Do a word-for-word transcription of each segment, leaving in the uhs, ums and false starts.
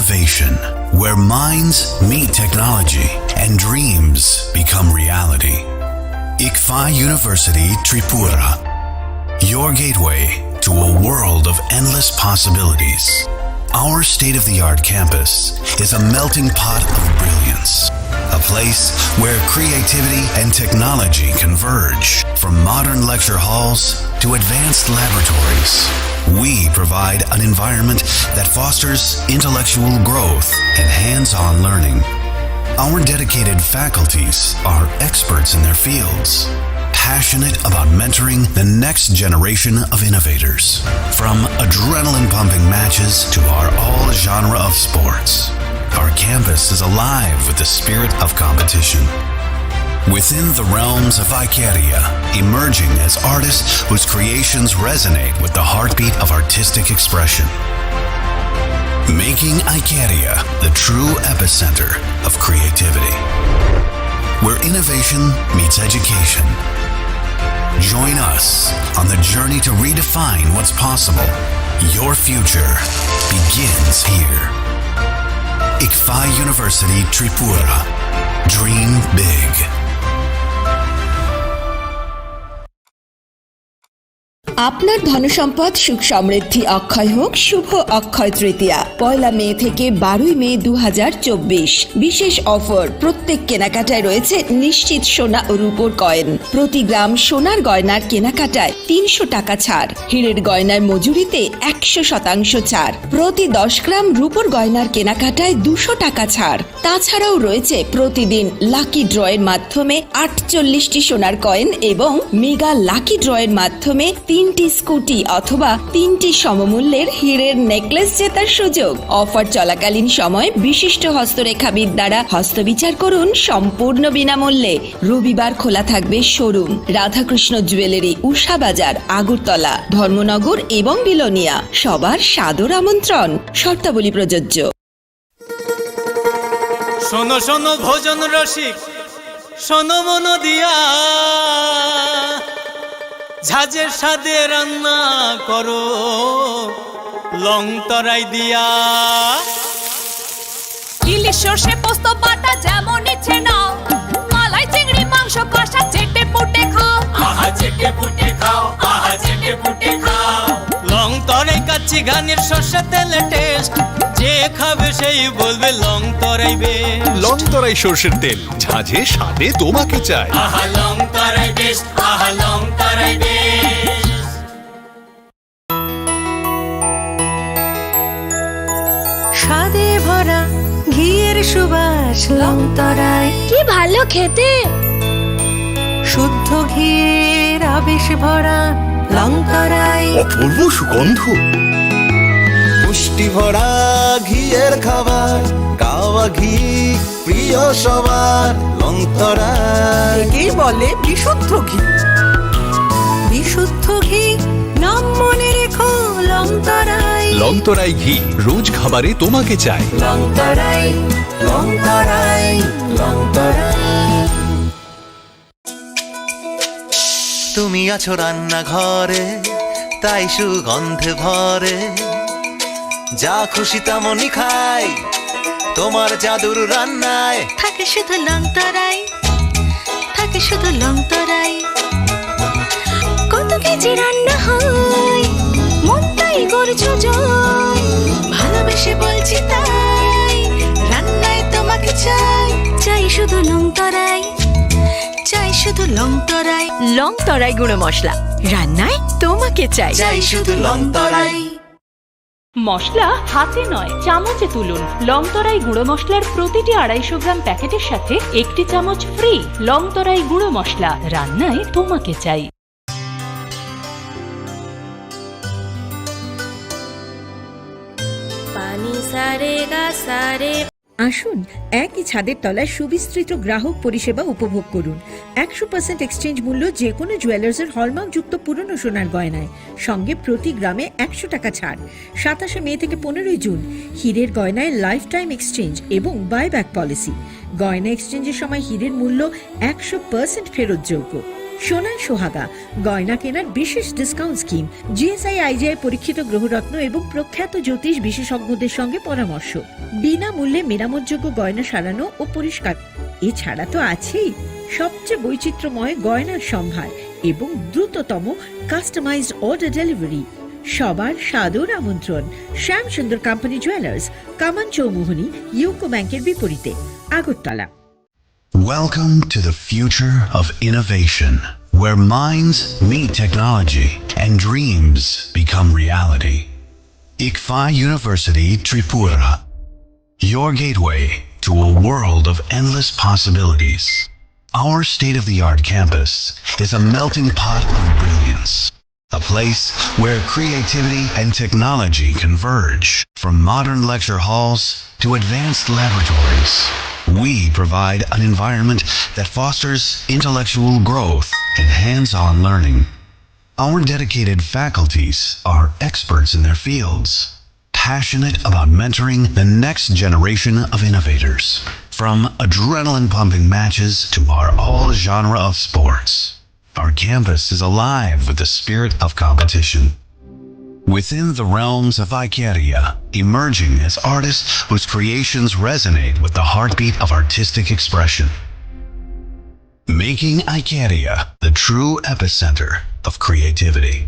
Innovation, where minds meet technology and dreams become reality. Ikfa University Tripura, your gateway to a world of endless possibilities. Our state of the art campus is a melting pot of brilliance, a place where creativity and technology converge. From modern lecture halls to advanced laboratories, we provide an environment that fosters intellectual growth and hands on learning. Our dedicated faculties are experts in their fields, passionate about mentoring the next generation of innovators. From adrenaline pumping matches to our all genre of sports, our campus is alive with the spirit of competition. Within the realms of Icaria, emerging as artists whose creations resonate with the heartbeat of artistic expression. Making Icaria the true epicenter of creativity, where innovation meets education. Join us on the journey to redefine what's possible. Your future begins here. Ikfa University Tripura. Dream big. আপনার ধনসম্পদ সুখ সমৃদ্ধি অক্ষয় হোক শুভ অক্ষয় তৃতীয়া। পয়লা মে থেকে বারোই মে দু হাজার চব্বিশ। বিশেষ অফার, প্রত্যেক কেনাকাটায় রয়েছে নিশ্চিত সোনা ও রূপোর কয়েন। প্রতি গ্রাম সোনার গয়নার কেনাকাটায় তিনশো টাকা ছাড়। হীরের গয়নার মজুরিতে একশো শতাংশ ছাড়। প্রতি দশ গ্রাম রূপোর গয়নার কেনাকাটায় দুশো টাকা ছাড়। তাছাড়াও রয়েছে প্রতিদিন লাকি ড্রয়ের মাধ্যমে আটচল্লিশটি সোনার কয়েন এবং মেগা লাকি ড্রয়ের মাধ্যমে তিনটি স্কুটি অথবা তিনটি সমমূল্যের হীরের নেকলেস জেতার সুযোগ। অফার চলাকালীন সময় বিশিষ্ট হস্তরেখাবিদ দ্বারা হস্তবিচার করুন সম্পূর্ণ বিনামূল্যে। রবিবার খোলা থাকবে শোরুম। রাধাকৃষ্ণ জুয়েলারি, উষা বাজার, আগরতলা, ধর্মনগর এবং বিলোনিয়া। সবার সাদর আমন্ত্রণ। শর্তাবলী প্রযোজ্য। শোনো শোনো ভোজন রসিক, শোনো মন দিয়া, ঝাঁঝের স্বাদে রান্না করো লং তরাই দিয়া। ইলিশ সর্ষে পোস্ত বাটা যেমন ইচ্ছে নাও, মালাই চিংড়ি মাংস কষা চেটে পুটে খাও। আহা চেটে পুটে খাও, আহা চেটে পুটে খাও। লং তরাই কাচ্চি ঘানির সর্ষে তেলে টেস্ট, যে খাবে সেই বলবে Longtorai best. Longtorai সর্ষের তেল, ঝাঁঝে স্বাদে তোমাকে চাই। আহা লং তরাই বেস্ট, আহা লং তরাই বেস্ট। স্বাদে ভরা ঘিয়ের সুবাস লং তরাই। কি ভালো খেতে! শুদ্ধ ঘিয়ের আবেশ ভরা লং তরাই। অপূর্ব সুগন্ধ। পুষ্টি ভরা ঘিয়ের খাবার, কাওয়া ঘি প্রিয় সবার লং তরাই। একেই বলে বিশুদ্ধ ঘি। বিশুদ্ধ ঘি, নাম মনে রেখো লং তরাই। লং তরাই ঘি, রোজ খাবারে তোমাকে চাই। লং তরাই, লং তরাই, লং তরাই। তুমি আছো রান্নাঘরে, তাই সুগন্ধে ভরে। যা খুশি তেমনই খাই, তোমার জাদুর রান্নায়। থাকে শুধু লং তরাই, থাকে শুধু লং তরাই। কত কেজি রান্না হয়, মনটাই করছো জয়। ভালোবেসে বলছি তাই, রান্নায় তোমাকে চাই। চাই শুধু লং তরাই, চাই শুধু লং তরাই। লং তরাই গুঁড়ো মশলা, রান্নায় তোমাকে চাই। চাই শুধু লং তরাই। মশলা হাতে নয়, চামচে তুলুন। লং তরাই গুঁড়ো মশলার প্রতিটি আড়াইশো গ্রাম প্যাকেটের সাথে একটি চামচ ফ্রি। লং তরাই গুঁড়ো মশলা, রান্নায় তোমাকে চাই। পানি সারে গা সারে। আসুন, একই ছাদের তলায় সুবিস্তৃত গ্রাহক পরিষেবা উপভোগ করুন। একশো পার্সেন্ট এক্সচেঞ্জ মূল্য যে কোনো জুয়েলার্সের হলমার্কযুক্ত পুরনো সোনার গয়নায়, সঙ্গে প্রতি গ্রামে একশো টাকা ছাড়। সাতাশে মে থেকে পনেরোই জুন, হীরের গয়নায় লাইফ টাইম এক্সচেঞ্জ এবং বাইব্যাক পলিসি। গয়না এক্সচেঞ্জের সময় হীরের মূল্য একশো পার্সেন্ট ফেরতযোগ্য। সোনায় সোহাগা, গয়না কেনার বিশেষ ডিসকাউন্ট স্কিম, জিএসআই আইজিআই পরীক্ষিত গ্রহরত্ন এবং প্রখ্যাত জ্যোতিষ বিশেষজ্ঞদের সঙ্গে পরামর্শ, বিনামূল্যে মেরামতযোগ্য গয়না সারানো ও পরিষ্কার। এছাড়া তো আছেই সবচেয়ে বৈচিত্র্যময় গয়নার সম্ভার এবং দ্রুততম কাস্টমাইজড অর্ডার ডেলিভারি। সবার সাদর আমন্ত্রণ শ্যাম সুন্দর কোম্পানি জুয়েলার্স, কামান চৌমুহনী, ইউকো ব্যাংকের বিপরীতে, Agartala. Welcome to the future of innovation, where minds meet technology and dreams become reality. Ikfa University Tripura, your gateway to a world of endless possibilities. Our state of the art campus is a melting pot of brilliance, a place where creativity and technology converge. From modern lecture halls to advanced laboratories, we provide an environment that fosters intellectual growth and hands on learning. Our dedicated faculties are experts in their fields, passionate about mentoring the next generation of innovators. From adrenaline pumping matches to our all genre of sports, our campus is alive with the spirit of competition. Within the realms of Icaria, emerging as artists whose creations resonate with the heartbeat of artistic expression. Making Icaria the true epicenter of creativity,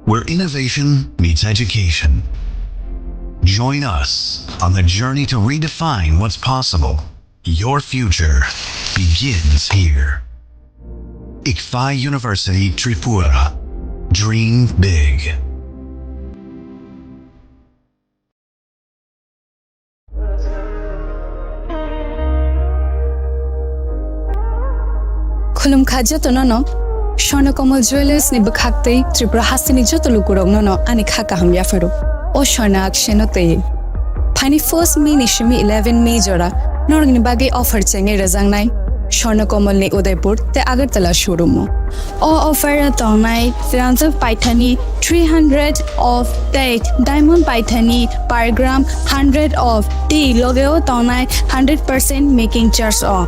where innovation meets education. Join us on the journey to redefine what's possible. Your future begins here. Ikfa University Tripura. Dream big. Khulumkha jotono no, Swarna Kamal Jewellers ni bwkhak tei Tripura hasteni joto lukurok no no ani kha kaham yapharo. O Swarna Akshe no tei. Phaini first May ni simi eleven May jora norokni bagwi offer chengwi rwjaknai Swarna Kamal ni Udaipur tei Agartala showroom o. O offer o tongnai rangjak paithani three hundred of tei diamond paithani per gram hundred of tei loge o tongnai hundred percent making charge o.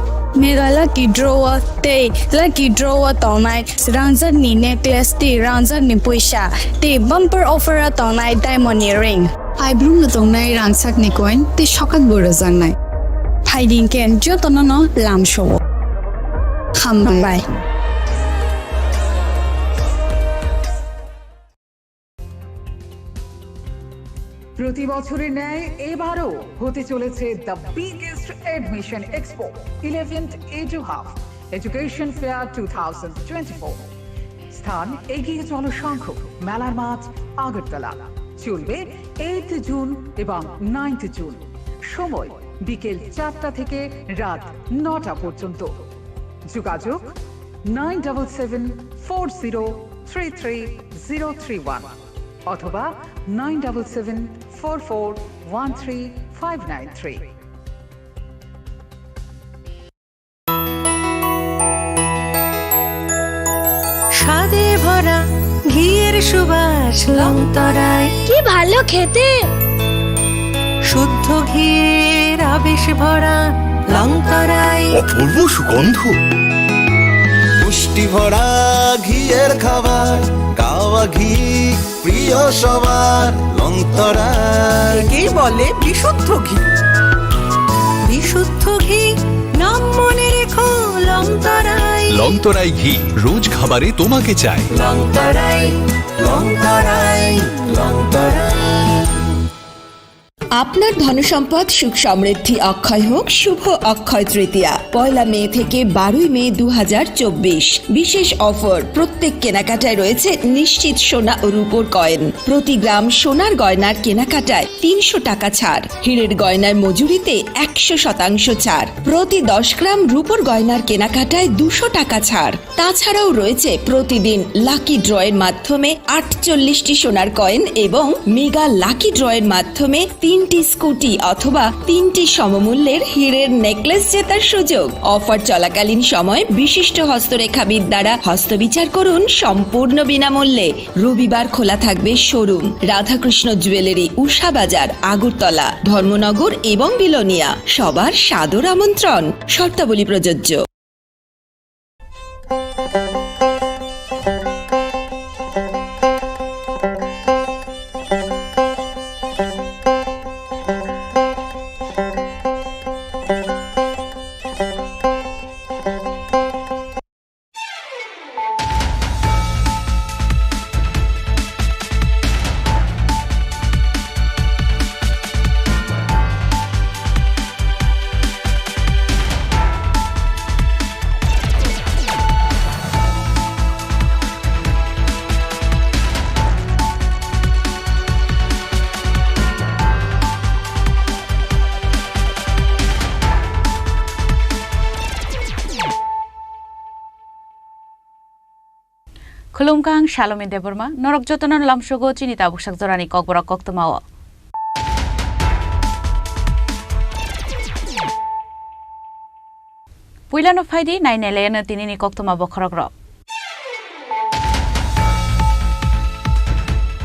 Mega lucky draw o tei lucky draw o tongnai rangjak ni necklace tei rangjak ni puisa tei bumper offer o tongnai diamond ni ring. Aibrum no tongnai rangchak ni coin tei sokak bo rwjaknai. Phaidi hwnkhe jotono no lamsao. Hambai. প্রতি বছরের ন্যায় এবারও হতে চলেছে the biggest admission expo, eleventh এডুহাব Education Fair two thousand twenty-four। স্থান এগিয়ে চলো সংঘ, মেলার মাঠ, আগরতলা। চলবে এইট জুন এবং নাইন্থ জুন। সময় বিকেল চারটা থেকে রাত নটা পর্যন্ত। যোগাযোগ nine double seven four zero three three zero three one অথবা nine double seven four four one three five nine three. স্বাদে ভরা ঘিয়ের সুবাস লংতরায়। কি ভালো খেতে! শুদ্ধ ঘিয়ের আবেশ ভরা লংতরায়। অপূর্ব সুগন্ধ। পুষ্টি ভরা ঘিয়ের খাবার, গাওয়া ঘি প্রিয় সবার, লংতরায়। একেই বলে বিশুদ্ধ ঘি। বিশুদ্ধ ঘি, নাম মনে রেখো, লংতরায়। লংতরায় ঘি, রোজ খাবারে তোমাকে চাই। লংতরায়, লংতরায়, লংতরায়। আপনার ধনসম্পদ সুখ সমৃদ্ধি অক্ষয় হোক শুভ অক্ষয় তৃতীয়া, পয়লা মে থেকে বারোই মে দু হাজার চব্বিশ। বিশেষ অফার, প্রত্যেক কেনাকাটায় রয়েছে নিশ্চিত সোনা ও রূপোর কয়েন। প্রতি গ্রাম সোনার গয়নার কেনাকাটায় তিনশো টাকা ছাড়, হীরের গয়নার মজুরিতে একশো শতাংশ ছাড়, প্রতি দশ গ্রাম রূপোর গয়নার কেনাকাটায় দুশো টাকা ছাড়। তাছাড়াও রয়েছে প্রতিদিন লাকি ড্রয়ের মাধ্যমে আটচল্লিশটি সোনার কয়েন এবং মেগা লাকি ড্রয়ের মাধ্যমে তিনটি স্কুটি অথবা তিনটি সমমূল্যের হীরের নেকলেস জেতার সুযোগ। অফার চলাকালীন সময় বিশিষ্ট হস্তরেখাবিদ দ্বারা হস্তবিচার করুন সম্পূর্ণ বিনামূল্যে। রবিবার খোলা থাকবে শোরুম, রাধাকৃষ্ণ জুয়েলারি, উষা বাজার, আগরতলা, ধর্মনগর এবং বিলোনিয়া। সবার সাদর আমন্ত্রণ। শর্তাবলী প্রযোজ্য। Khulumkha, ang Salomi Debbarma, norok jotono lamsogo chini tabuksak jorani kokborok koktwmao. Puilano phaidi, nainailaino tinini koktwma bokhorokrok.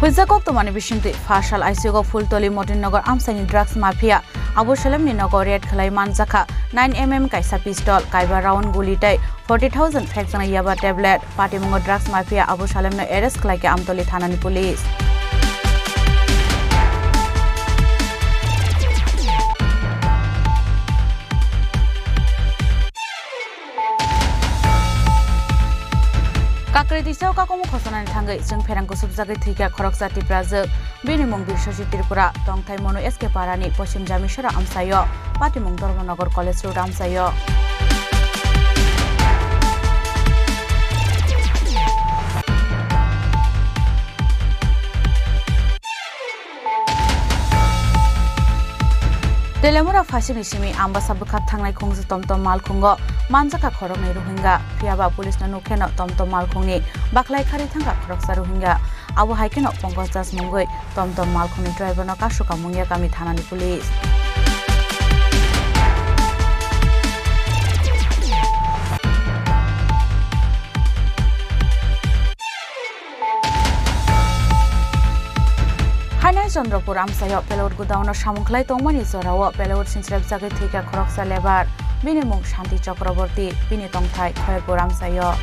Huijak koktwmani bisingtwi, phasal aisugo Phultoli Motinnagar amchaini drugs mafia Abu Salemni nogo raid khlai manjakha nine M M kaisa pistol, kaiba round guli tei forty thousand phekjaknai yaba tablet. Patimungo drugs mafia Abu Salemno arrest khlaikha Amtoli thanani police. Kakrwi tisao kakumu khosanani thangwi chwng pherang kusubjagwi thwikha khoroksa Tiprajwk. Bini mung Birsosi Tripura, tongthai Monu S K Parani, Poschim Jamisora amchaio, patimung Dharmanagar College Road amchaio. Telemura phasini simi Ambasa bwkhak thangnai khungju tomtom malkhungo manjakha khoroknwi Rohingya, phiyaba police no nukheno tomtom malkhungni bakhlai kharwi thangkha khoroksa Rohingya. Abo hai kheno Pankaj Das mungwi tomtom malkhungni driver no kasukha Mungiakami thanani police. Hainai Chandrapur amchaio plywood godown no samung khlai tongmani jorao plywood sinsrepjagwi thwikha khoroksa labour, bini mung Shanti Chakraborty, bini tongthai Khoyerpur amchaio.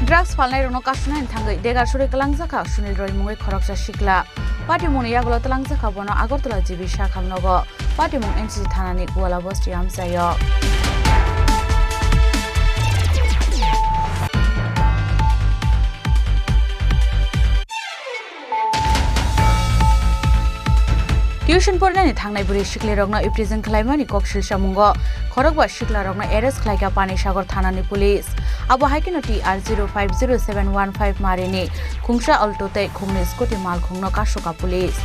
Drugs phalnairokno kasunani thangwi degar suri kwlangjakha Sunil Roy mungwi khoroksa sikla. Patimungni yagulo twlangjakha bono Agartala G B Sakham nogo. Patimung N C C thanani Kuala Bosti amchaio. Tuition porinani thangnai bwrwi siklirokno iprijwng khlaimani kok silsa mungo khorokba siklarokno arrest khlaikha Panisagar thanani police. Abo hai kheno T R zero five zero seven one five marini khungsa Alto tei khungni scooty malkhungno kasukha police.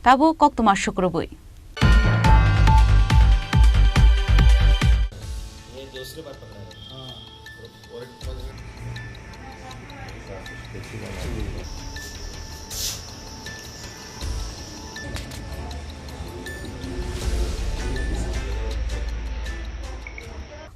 Tabuk koktwma sukrubwi.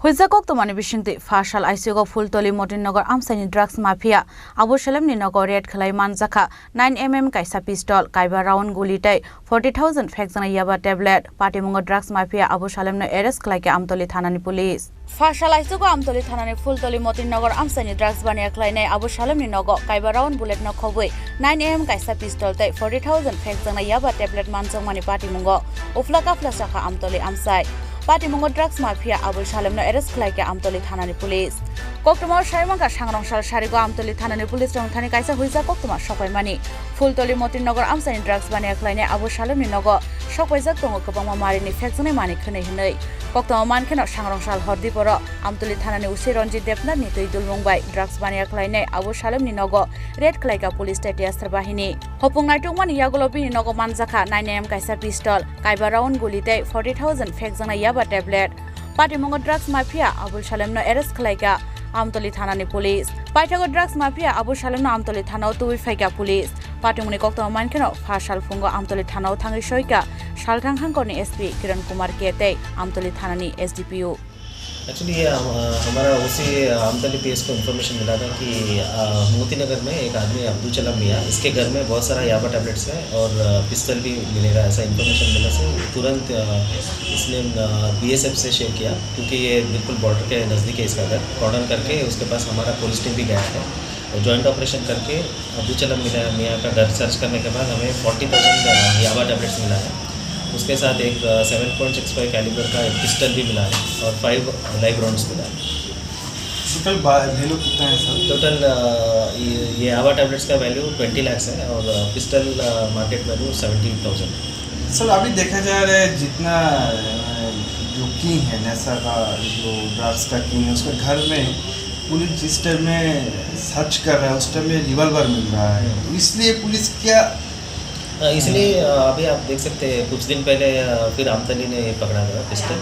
Huijak koktwmani bisingtwi, phasal aisugo Phultoli Motinnagar amchaini drugs mafia Abu Salemni nogo raid khlai manjakha nine M M kaisa pistol, kaiba round guli tei forty thousand phekjaknai yaba tablet. Patimungo drugs mafia Abu Salemno arrest khlaikha Amtoli thanani police. Phasal aisugo Amtoli thanani Phultoli Motinnagar amchaini drugs baniya khlainai Abu Salemni nogo kaiba round bullet no khobwi nine M M kaisa pistol tei forty thousand phekjaknai yaba tablet manjakmani patimungo uphla kaphla sakha Amtoli amchai. Patimungo drugs mafia Abul Salemno arrest khlaikha Amtoli thanani police. Koktwmao saimankha Sangrongsal sarigo Amtoli thanani police rok thani kaisa huijak koktwma sokpaimani. Phultoli Motinnagar amchaini drugs baniya khlainai Abul Salemni nogo sokpaijak tongo kwbangma marini phekjaknai manwi khwnwi hwnwi. Koktwma mankheno Sangrongsal hor diporo Amtoli thanani O C Ranjit Debnathni twi dulmung bai drugs baniya khlainai Abul Salemni nogo raid khlaikha police tei T S R bahini. Hopung naitukmani yagulo bini nogo manjakha nine M M kaisa pistol, kaiba round guli tei forty thousand phekjaknai yaba tablet. Patimungo drugs mafia Abul Salemno arrest khlaikha Amtoli thanani police. Paithago drugs mafia Abul Salemno Amtoli thanao tubui phaikha police. Patimungni koktwma mankheno phasal phungo Amtoli thanao thangwi soikha Salthang hangkorni S P Kiran Kumar K tei Amtoli thanani S D P O. Actually ये हम, हमारा उसी आमतली पीएस को इन्फॉर्मेशन मिला था कि अ, मोती नगर में एक आदमी अब्दुल चलाम मियाँ, इसके घर में बहुत सारा याबा टैबलेट्स है और अ, पिस्तल भी मिलेगा, ऐसा इन्फॉर्मेशन मिला से तुरंत अ, इसने बीएसएफ से शेयर किया, क्योंकि ये बिल्कुल बॉर्डर के नज़दीक है इसका घर। कॉर्डन करके उसके पास हमारा पुलिस टीम भी गया है और जॉइंट ऑपरेशन करके अब्दुल चलाम मिला मियाँ का घर सर्च करने के बाद हमें फोर्टी थाउजेंड याबा टैबलेट्स मिला है। उसके साथ एक seven point six five calibre का एक पिस्टल भी मिला है और फाइव लाइव राउंड्स मिला है। टोटल वैल्यू कितना है सर? टोटल ये ये आवा टैबलेट्स का वैल्यू ट्वेंटी लाख्स है और pistol market value seventy thousand. Sir, अभी देखा जा रहा है जितना अ, जो किंग है नशा का, जो ड्रग्स का किंग है, उसका घर में पुलिस जिस टाइम में सर्च कर रहा है, उस टाइम में रिवॉल्वर मिल रहा है। तो इसलिए पुलिस क्या अ, इसलिए, अ, अभी आप देख सकते हैं, कुछ दिन पहले, अ, फिर आमतली ने पकड़ा गया पिस्टल।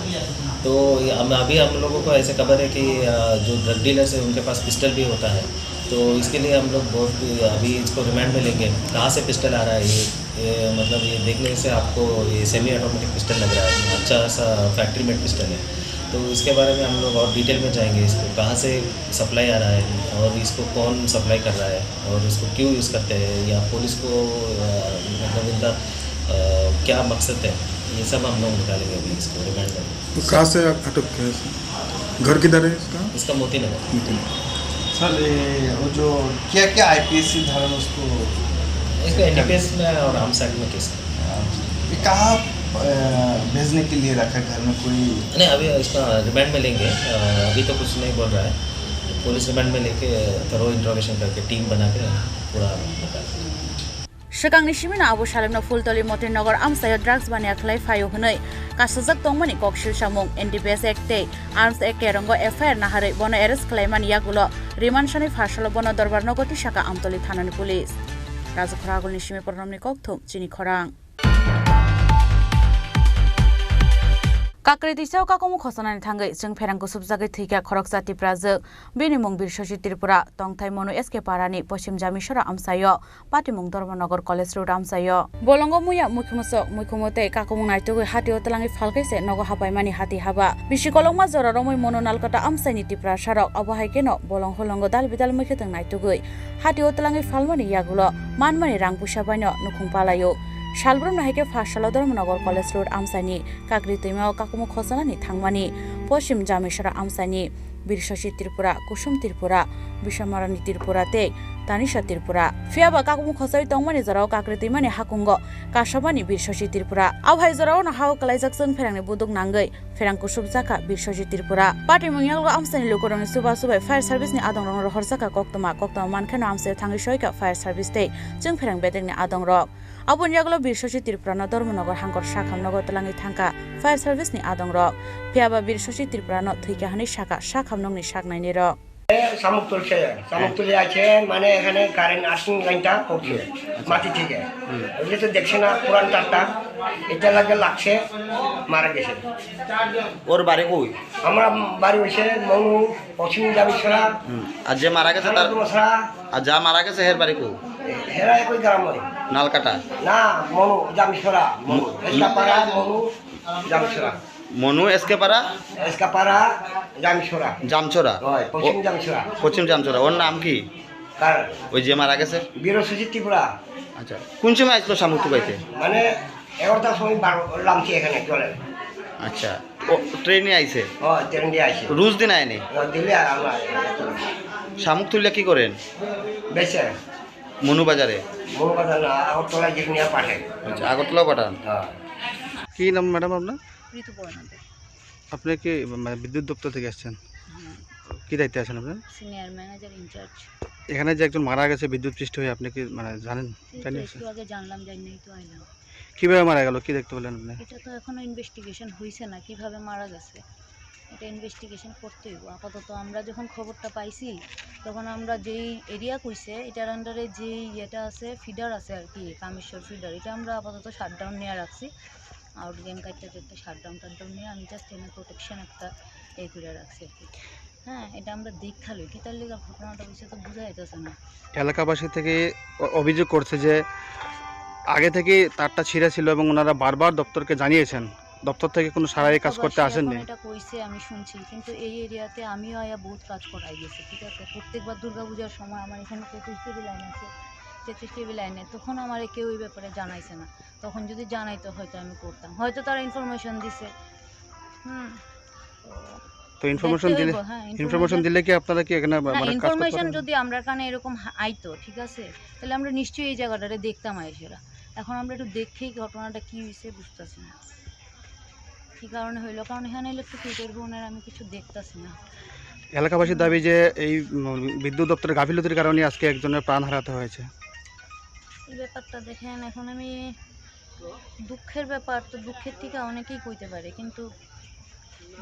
तो ये हम, अभी हम लोगों को ऐसे खबर है कि, अ, जो ड्रग डीलर्स हैं, उनके पास पिस्टल भी होता है। तो इसके लिए हम लोग बहुत, अभी इसको रिमांड में लेंगे। कहाँ से पिस्टल आ रहा है ये, ये, मतलब, ये देखने से आपको ये सेमी ऑटोमेटिक पिस्टल लग रहा है, अच्छा सा फैक्ट्री मेड पिस्टल है। तो इसके बारे में हम लोग और डिटेल में जाएंगे, इसको कहाँ से सप्लाई आ रहा है और इसको कौन सप्लाई कर रहा है। और उसको क्यों यूज़ करते हैं या पुलिस को, अ, मतलब, इनका, अ, क्या मकसद है, ये सब हम लोग निकालेंगे अभी इसको रिमांड में। तो कहाँ से अटक किया है? घर किधर है इसका? इसका मोती नगर। मोती नगर। सर, ये वो जो क्या क्या आईपीसी धारा में उसको इसको एनडीपीएस में और आर्म्स एक्ट में केस है। ये कहाँ, अ, भेजने के लिए रखा है? घर में कोई नहीं, अभी इसका रिमांड में लेंगे। अ, अभी तो कुछ नहीं बोल रहा है। पुलिस रिमांड में लेके थरो इंट्रोगेशन करके टीम बना के पूरा बता देंगे। Swkangni simino abo salimno Phultoli Motinogor amchaio drugs baniya khlai phaio hwnwi kasajak tongmani kok silsamung, N D P S Act tei Arms Act terongo F I R naharwi bono arrest khlaimani yagulo remand sani pharsalo bono dorbar nogo tisaka Amtoli thanani police. Rajakhora agulni simi Pranamni kokthum chini khorang. Kakri twisao kakumu khosanani thangwi chwng pherang kusubjagwi thwikha khoroksa Tiprajwk. Bini mung Birsosi Tripura, tongthai Monu S K Parani Poschim Jamisora amchaio, patimung Dharmanagar College Road amchaio. Bolongo muya muikhumu sok, muikhumu tei kakumung naitugwi hatio twlangwi phalkhe se nogo hapaimani hati haba. Bisi kolokma jora romwi Monu Nalkata amchaini Tiprasarok, abo hai kheno bolong holongo dal bidal muikhwtwng naitugwi hatio twlangwi phalmani yagulo manmani rang puisa baino nukhung palaio. Salbrumno hai khe pharsalo Dharmanagar College Road amchaini Kakri twimao kakumu khosanani thangmani Poschim Jamisora amchaini Birsosi Tripura, Kusum Tripura, Biswamarani Tripura tei Tanisha Tripura. Phiyaba kakumu khosai tongmani jorao Kakri twimani hakungo kasabani Birsosi Tripura. Abo hai jorao no hao kwlaijak chwng pherangni buduk nangwi pherang kusubjakha Birsosi Tripura. Patimung yagulo amchaini lukurokni chuba chubai fire service ni adongrokno rohorjakha koktwma, koktwma mankheno amchaio thangwi soikha fire service tei chwng pherang bedekni adongrok. Aboni yagulo Birsosi Tripurano Dharmanagar hangkor sakham nogo twlangwi thangkha fire service ni adongrok. Phiyaba Birsosi Tripurano thwikha hwnwi sakha sakham nokni saknainirok. এ, শামুকতলি সে, শামুকতলি আছে, মানে এখানে current earthing লাইনটা পড়ছে মাটি থেকে। ওই যে তো দেখছে না পুরান তারটা, এটা লাগে লাগছে, মারা গেছে। ওর বাড়ি কই? আমার বাড়ি হচ্ছে মনু, পশ্চিম জামিছড়া। হুম। আর যে মারা গেছে তার, মনু মশরা। আর যা মারা গেছে এর বাড়ি কই? হেরা একই গ্রাম ওই। নালকাটা? না, মনু, জামিছড়া, মনু। মু-, এসকাপাড়া, মনু, জামিছড়া। মনু এসকেপাড়া? এসকাপাড়া, জামিছড়া। জামছড়া? হয়, পশ্চিম ও, জামিছড়া। পশ্চিম জামছড়া। ওর নাম কি? কার? ওই যে মারা গেছে? বীরসুজিত ত্রিপুরা। আচ্ছা, কোন সময় আসলো শামুক তুকাইতে? মানে এগারোটার সময় বারো লামছি এখানে জলে। আচ্ছা, ও ট্রেনে আইছে? ও, ট্রেন দিয়ে আইছে। রোজ দিন আয়নি? ও, দিলে আর আমরা শামুক তুললে কি করেন? বেচে। মনুবাজারে? মনুবাজার না, আগরতলা যেখানে পাঠায়। আচ্ছা, আগরতলাও পাঠান? হ্যাঁ। কি নাম ম্যাডাম আপনার? ঋতুপর্ণা দে। আপনি কি, মানে, বিদ্যুৎ দপ্তর থেকে আসছেন? হুম। কি দায়িত্বে আছেন আপনার? Senior manager in charge. এখানে যে একজন মারা গেছে বিদ্যুৎ পৃষ্ঠ হয়ে, আপনি কি, মানে, জানেন? এই তো জানিয়েছেন? একটু আগে জানলাম, জানি তো আইলাম। কিভাবে মারা গেল? কি দেখতে পেলেন আপনি? এটা তো এখনো ইনভেস্টিগেশন হইছে না, কিভাবে মারা গেছে। এটা ইনভেস্টিগেশন করতে হইব। আপাতত আমরা যখন খবরটা পাইছি, তখন আমরা যেই এরিয়া কইছে, এটার আন্ডারে যেই ইয়েটা আছে, ফিডার আছে আর কি, কামেশ্বর ফিডার, এটা আমরা আপাতত শাটডাউন নিয়ে রাখছি। আউট গ্যাং কাটতে কাটতে শাটডাউন টাটডাউন নিয়ে আমি জাস্ট এনে প্রোটেকশন একটা এ করে রাখছি আর কি। হ্যাঁ, এটা আমরা দেখা লই, কিতার লিগা ঘটনাটা হইছে তো বুঝা যাইতেছে না। এলাকাবাসী থেকে অ-, অভিযোগ করছে যে আগে থেকে তারটা ছিঁড়া ছিল এবং ওনারা বারবার দপ্তরকে জানিয়েছেন, দপ্তর থেকে কোনো সারাই কাজ করতে এলাকাবাসী আসেননি। এখন এটা কইছে আমি শুনছি, কিন্তু এই এরিয়াতে আমিও আয়া বহুত কাজ করাই গেছি, ঠিক আছে? প্রত্যেকবার দুর্গাপূজার সময় আমার এখানে তেত্রিশ টিভি লাইন আছে, তেত্রিশ টিভি লাইনে, তখন আমার কেউ এই ব্যাপারে জানাইছে না। তখন যদি জানাইতো হয়তো আমি করতাম, হয়তো তারা ইনফরমেশন দিছে। হুম। তো ইনফরমেশন দেখতে দিলে, হইব, হ্যাঁ, ইনফরমেশন ইনফরমেশন দিলে কি আপনারা কি এখানে না, মানে কাজ করতে ইনফরমেশন পারেন? যদি আমরা কানে এরকম হা-, আইতো, ঠিক আছে, তাহলে আমরা নিশ্চয়ই এই জায়গাটারে দেখতাম আইসেরা। এখন আমরা একটু দেখেই ঘটনাটা কি হইছে বুঝতেছি না, কি কারণে হইলো, কারণ এখানে ইলেকট্রিসিটির বোনের আমি কিছু দেখতাছি না। এলাকাবাসীর দাবি যে এই, উম, বিদ্যুৎ দপ্তরের গাফিলতির কারণে আজকে একজনের প্রাণ হারাতে হয়েছে। এই ব্যাপারটা দেখেন, এখন আমি দুঃখের ব্যাপার তো, দুঃখের থেকে অনেকেই কইতে পারে, কিন্তু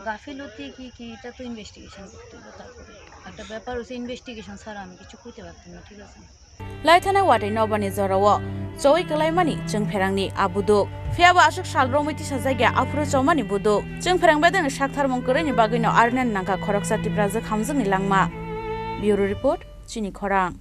গাফিলতি কি কি, এটা তো ইনভেস্টিগেশন করতে হবে। তারপরে একটা ব্যাপার হচ্ছে, ইনভেস্টিগেশন ছাড়া আমি কিছু করতে পারতাম না, ঠিক আছে? Laithana watwi nobani jorao choi kwlaimani chwngpherangni a buduk. Phiya bo aswk sal romwi tisajakya aphuru chomani buduk. Chwngpherang bedengni saktharmung kwrwini bagwino arnani nangkha khoroksa Tiprajwk hamjakni langma. Bureau Report, Chini Khorang.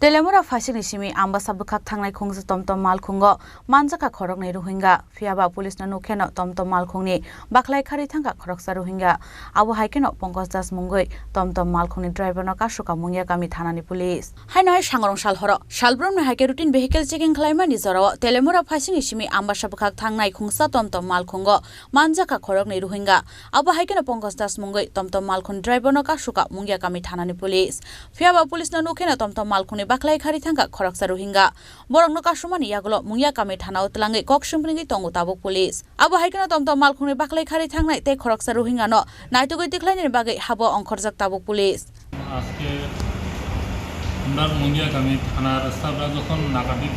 Telemura phaisingni simi Ambasa bwkhak thangnai khungsa tomtom malkhungo manjakha khoroknwi Rohingya. Phiya ba police no nukheno tomtom malkhungni bakhlai kharwi thangkha khoroksa Rohingya. Abo hai kheno Pankaj Das mungwi tomtom malkhungni driver no kasukha Mungiakami thanani police. Haino hai sangrong sal horo salbrumni hai khe routine vehicle checking khlaimani jorao Telemura phaisingni simi Ambasa bwkhak thangnai khungsa tomtom malkhungo manjakha khoroknwi Rohingya. Abo hai kheno Pankaj Das mungwi tomtom malkhungni driver no kasukha Mungiakami thanani police. Phiya ba police no nukheno tomtom malkhungni bakhlai kharwi thangkha khoroksa Rohingya. Borokno kasumani yagulo Mungiakami thanao twlangwi kok simpringwi tongo tabuk police. Abo hai kheno tomtom malkhungni bakhlai kharwi thangnai tei khoroksa Rohingya no naitugwi tikhlainani bagwi habo ongkhorjak tabuk police. আজকে আমরা মুঙ্গিয়াকামি থানার স্টাফরা যখন নাকাটি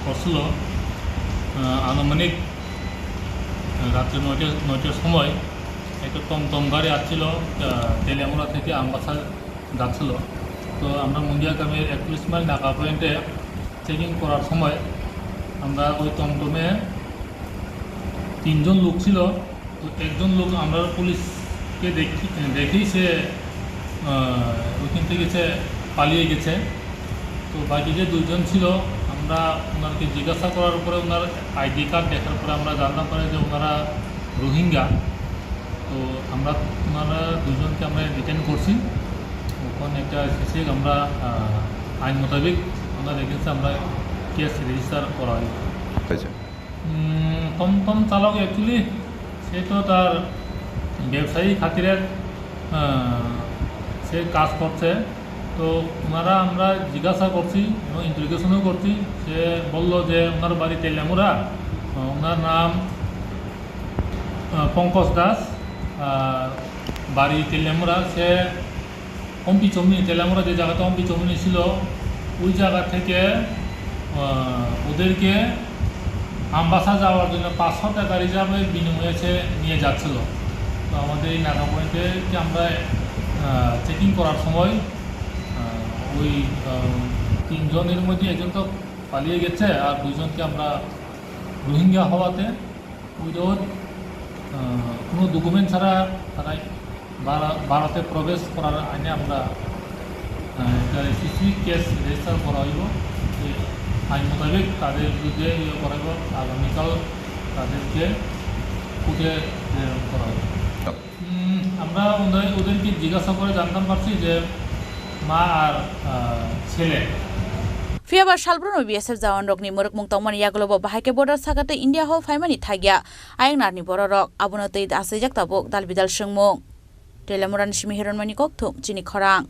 করছিল, আহ, আনুমানিক রাত্রে নয়টা, নয়টার সময় একটা টমটম গাড়ি আসছিল, আহ, তেলিয়ামুড়া থেকে আমবাসা যাচ্ছিল। তো আমরা মুঙ্গিয়াকামির একত্রিশ মাইল নাকা পয়েন্টে চেকিং করার সময় আমরা ওই টমটমে তিনজন লোক ছিল। তো একজন লোক আমরা পুলিশকে দেখি, দেখেই সে, আহ, ওইখান থেকে সে পালিয়ে গেছে। তো বাকি যে দুইজন ছিল, আমরা ওনাকে জিজ্ঞাসা করার পরে, ওনার আইডি কার্ড দেখার পরে আমরা জানলাম পারে যে ওনারা রোহিঙ্গা। তো আমরা ওনারা দুজনকে আমরা ডিটেইন করছি। ওখানে একটা এসেছে, আমরা, আহ, আইন মোতাবেক ওনার এগেইনস্টে আমরা কেস রেজিস্টার করা হয়েছে। আচ্ছা। উম, টমটম চালক অ্যাকচুয়ালি সে তো তার ব্যবসায়ী খাতিরে, আহ, সে কাজ করছে। তো ওনারা আমরা জিজ্ঞাসা করছি এবং ইন্টারোগেশনও করছি। সে বলল যে ওনার বাড়ি তেলিয়ামুড়া, আহ, ওনার নাম, আহ, পঙ্কজ দাস, আহ, বাড়ি তেলিয়ামুড়া। সে অম্পি চমনি, তেলিয়ামুড়া যে জায়গাতে অম্পি চমনি ছিল, ওই জায়গা থেকে, আহ, ওদেরকে আমবাসা যাওয়ার জন্য পাঁচশো টাকা রিজার্ভের বিনিময়ে সে নিয়ে যাচ্ছিল। তো আমাদের এই নাকা পয়েন্টে কি আমরা, আহ, চেকিং করার সময়, আহ, ওই, আহ, তিনজনের মধ্যে একজন তো পালিয়ে গেছে, আর দুইজনকে আমরা রোহিঙ্গা হওয়াতে উইদাউট, আহ, কোনো ডকুমেন্ট ছাড়া তারা ভার-, ভারতে প্রবেশ করার আইনে আমরা, আহ, একটা এসএসসি কেস রেজিস্টার করা হইব। যে আইন মোতাবেক তাদের বিরুদ্ধে ইয়ে করা হইব, আগামীকাল তাদেরকে কোর্টে প্রেরণ করা হবে। উম, আমরা ওদের, ওদেরকে জিজ্ঞাসা করে জানতাম পারছি যে মা আর, আহ, ছেলে। Phiya ba salbrumno B S F jawan rokni mwrwkmung tongmani yagulo bo bahai khe border saka tei India hao phaimani thagya ayang narni bororok, abono twi aswijak tabuk dal bidal swngmung. Telemurani simi Hironmani Kokthum, Chini Khorang.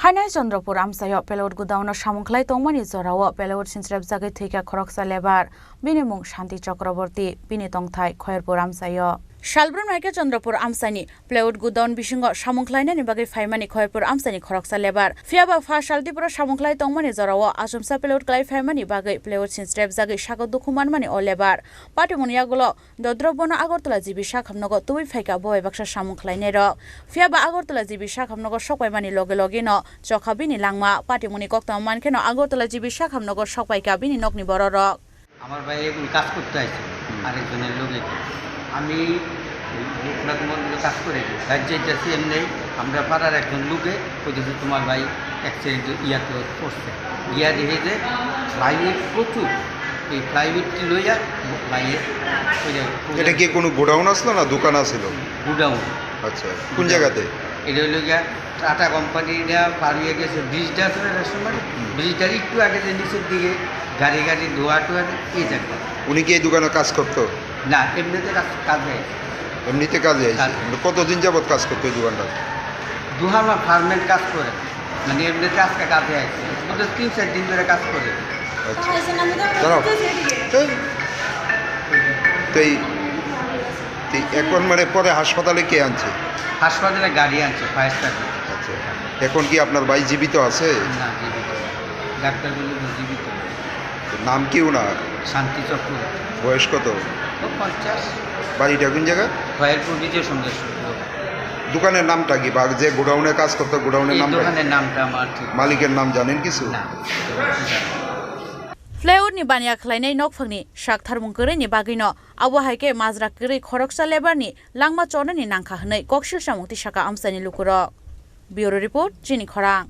Hainai Chandrapur amchaio plywood godown-o samung khlai tongmani jorao plywood sinchirapjagwi thwikha khoroksa lebar, bini mung Shanti Chakraborty, bini tongthai Khoyerpur amchaio. Salbrumno hai khe Chandrapur amchaini plywood godown bisingo samung khlainani bagwi phaimani Khoyerpur amchaini khoroksa lebar. Phiya ba pha sal Tripura samung khlai tongmani jorao achomsa plywood klai phaimani bagwi plywood sinchirapjagwi sago dukhu manmani o lebar. Patimungni yagulo Dodrop bono Agartala G B sakhamnogo tubui phaikha bo bai baksa samung khlainairok. Phiya ba Agartala G B sakhamnogo sokpaimani loge logeno chokha bini langma. Patimungni koktwma mankheno Agartala G B sakhamnogo sokpaikha bini nokni bororok. আমার ভাই এখন কাজ করতে আসছে আরেকজনের লোকে। আমি লোকনাথ মন্দিরে কাজ করে দিই, রাজ্যে যাচ্ছি এমনি। আমরা পাড়ার একজন লোকে কইতেছে, "তোমার ভাই অ্যাক্সিডেন্ট ইয়াতে পড়ছে।" গিয়া দেখে যে প্লাইউড প্রচুর, এই প্লাইউডটি লইয়া বাইরে ওই যে এটা কি কোনো গোডাউন আসলো না দোকান আছিল? গোডাউন। আচ্ছা, কোন জায়গাতে? এটা হইলো গিয়া টাটা কোম্পানিটা পার হয়ে গেছে, ব্রিজটা আছে না রেশন মার্ট, হুম। ব্রিজটার একটু আগে যে নিচের দিকে গাড়ি গাড়ি ধোয়া টোয়া এই জায়গা। উনি কি এই দোকানে কাজ করতো? না, এমনিতে কাজ, কাজে। এমনিতে কাজে আইছে? কাজে। কতদিন যাবত কাজ করতো এই দোকানটা? দু আমার ফার্মের কাজ করে। মানে এমনিতে আজকে কাজে আইছে। বুঝলে তিন চার দিন ধরে কাজ করে। আচ্ছা। দাঁড়াও। এই, তো এই, তো এই এখন মানে পরে হাসপাতালে কে আনছে? হাসপাতালে গাড়ি আনছে, ফায়ার সার্ভিস। আচ্ছা। এখন কি আপনার ভাই জীবিত আছে? না, জীবিত না। ডাক্তার বলল যে জীবিত না। নাম কি ওনার? শান্তি চক্রবর্তী। বয়স কত? ও পঞ্চাশ। বাড়িটা কোন জায়গা? খয়েরপুর বিজয় সন্দেশ। দোকানের নামটা কি? বা যে গোডাউনে কাজ করতো, গোডাউনের এই নামটা কি? দোকানের নামটা আমার ঠিক মালিকের নাম জানেন কিছু? না। Flyover ni baniya khlainai nokphangni sak tharmung kwrwini bagwino, abo hai khe majra kwrwi khoroksa labour ni langma chonani nangkha hwnwi koksil samung tisaka amchaini lukurok. Bureau Report, Chini Khorang.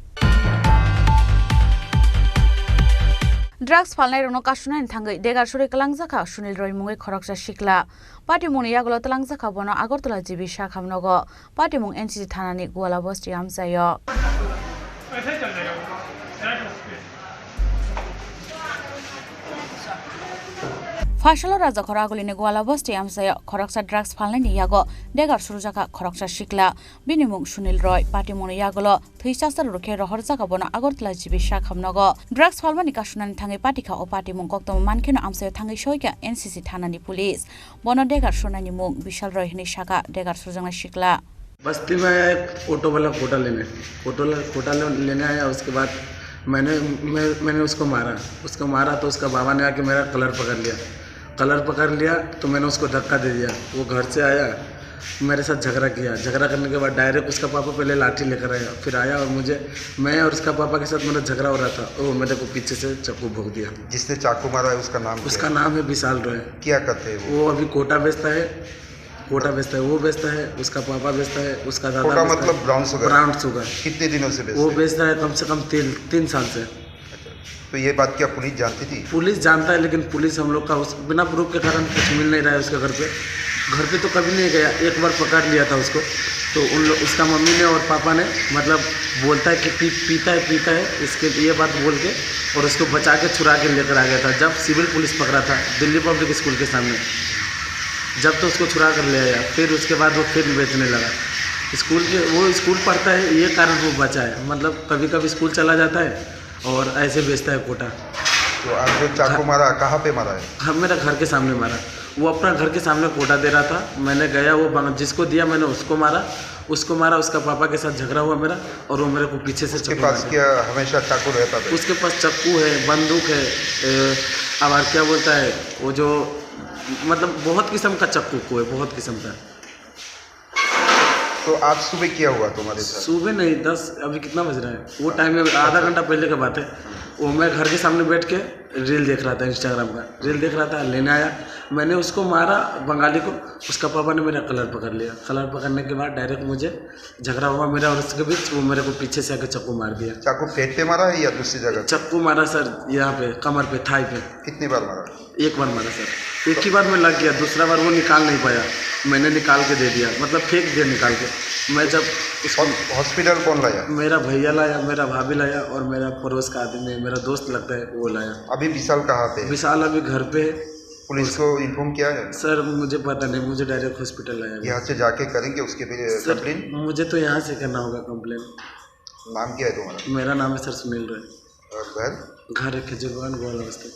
Drugs phalnairokno kasunani thangwi degar surwi kwlangjakha Sunil Roy mungwi khoroksa sikla. Patimungni yagulo twlangjakha bono Agartala G B sakham nogo. Patimung N C C thanani Guala bosti amchaio. Phasalo Rajakhor agulini Guala bosti amchaio khoroksa drugs phalnaini yago degar surujakha khoroksa sikla. Bini mung Sunil Roy. Patimungni yagulo thwi chasar rukhe rohorjakha bono Agartala G B sakham nogo. Drugs phalmani kasunani thangwi patikha o patimung koktwma mankheno amchaio thangwi soikha N C C thanani police. Bono degar surnani mung Bishal Roy hwnwi sakha, degar surjaknai sikla. बस्ती में आया एक ऑटो वाला कोटा लेने। ऑटो वाला कोटा ले-, लेने आया। उसके बाद मैंने मैं, मैंने उसको मारा। उसको मारा तो उसका बाबा ने आके मेरा कलर पकड़ लिया। कलर पकड़ लिया तो मैंने उसको धक्का दे दिया। वो घर से आया, मेरे साथ झगड़ा किया। झगड़ा करने के बाद डायरेक्ट उसका पापा पहले लाठी लेकर आया, फिर आया और मुझे, मैं और उसका पापा के साथ मेरा झगड़ा हो रहा था, वो मेरे को पीछे से चाकू भोंक दिया। जिसने चाकू मारा है, उसका नाम क्या उसका है? नाम है विशाल रॉय। क्या करते हैं वो? वो अभी कोटा बेचता है। कोटा बेचता है, वो बेचता है, उसका पापा बेचता है, उसका दादा कोटा बेचता मतलब है। Brown sugar? Brown sugar. कितने दिनों से बेचते वो हैं? बेच रहा है कम से कम तीन, तीन साल से। अच्छा, तो ये बात क्या पुलिस जानती थी? पुलिस जानता है, लेकिन पुलिस हम लोग का उस बिना प्रूफ के कारण कुछ मिल नहीं रहा है उसके घर पे। घर पे तो कभी नहीं गया, एक बार पकड़ लिया था उसको। तो उन लोग, उसका मम्मी ने और पापा ने, मतलब, बोलता है कि पी, पीता है, पीता है, इसके ये बात बोल के और उसको बचा के, छुड़ा के लेकर आ गया था। जब सिविल पुलिस पकड़ा था दिल्ली पब्लिक स्कूल के सामने, जब तो उसको छुड़ा कर ले आया, फिर उसके बाद वो फिर बेचने लगा। स्कूल के, वो स्कूल पढ़ता है, ये कारण वो बचा है। मतलब, कभी कभी स्कूल चला जाता है और ऐसे बेचता है कोटा। तो आप जो चाकू हाँ। मारा, कहाँ पे मारा है? हम, मेरा घर के सामने मारा। वो अपना घर के सामने कोटा दे रहा था, मैंने गया, वो बंग-, जिसको दिया मैंने उसको मारा, उसको मारा, उसका पापा के साथ झगड़ा हुआ मेरा और वो मेरे को पीछे से उसके चाकू पास मार दिया। क्या हमेशा चाकू रहता था? उसके पास चाकू है, बंदूक है, ए, और क्या बोलता है, वो जो, मतलब, बहुत किस्म का चाकू को है, बहुत किस्म का। तो आज सुबह क्या हुआ तुम्हारे साथ? सुबह नहीं, दस, अभी कितना बज रहा है? वो टाइम में आधा घंटा पहले का बात है। वो मैं घर के सामने बैठ के रील देख रहा था, Instagram का रील देख रहा था, लेने आया। मैंने उसको मारा, बंगाली को, उसका पापा ने मेरा कलर पकड़ लिया। कलर पकड़ने के बाद डायरेक्ट मुझे झगड़ा हुआ मेरा और उसके बीच, वो मेरे को पीछे से आके चाकू मार दिया। चाकू पेट पे मारा है या दूसरी जगह पे? चाकू मारा सर, यहाँ पे, कमर पे, थाई पे। कितनी बार मारा? एक बार मारा सर, एक ही बार में लग गया, दूसरा बार वो निकाल नहीं पाया, मैंने निकाल के दे दिया, मतलब फेंक दिया निकाल के। मैं जब उसको हॉस-, हॉस्पिटल कौन लाया? मेरा भैया लाया, मेरा भाभी लाया और मेरा पड़ोस का आदमी, मेरा दोस्त लगता है, वो लाया। अभी विशाल कहाँ पे है? विशाल अभी घर पे है। पुलिस को इन्फॉर्म किया है? सर, मुझे पता नहीं, मुझे डायरेक्ट हॉस्पिटल लाया। यहाँ से जाके करेंगे उसके भी सर, कंप्लेन? मुझे तो यहाँ से करना होगा कंप्लेन। नाम क्या है तुम्हारा? मेरा नाम है सर सुनील रॉय। और घर? घर है खजूर बागान, गोवाला बस्ती।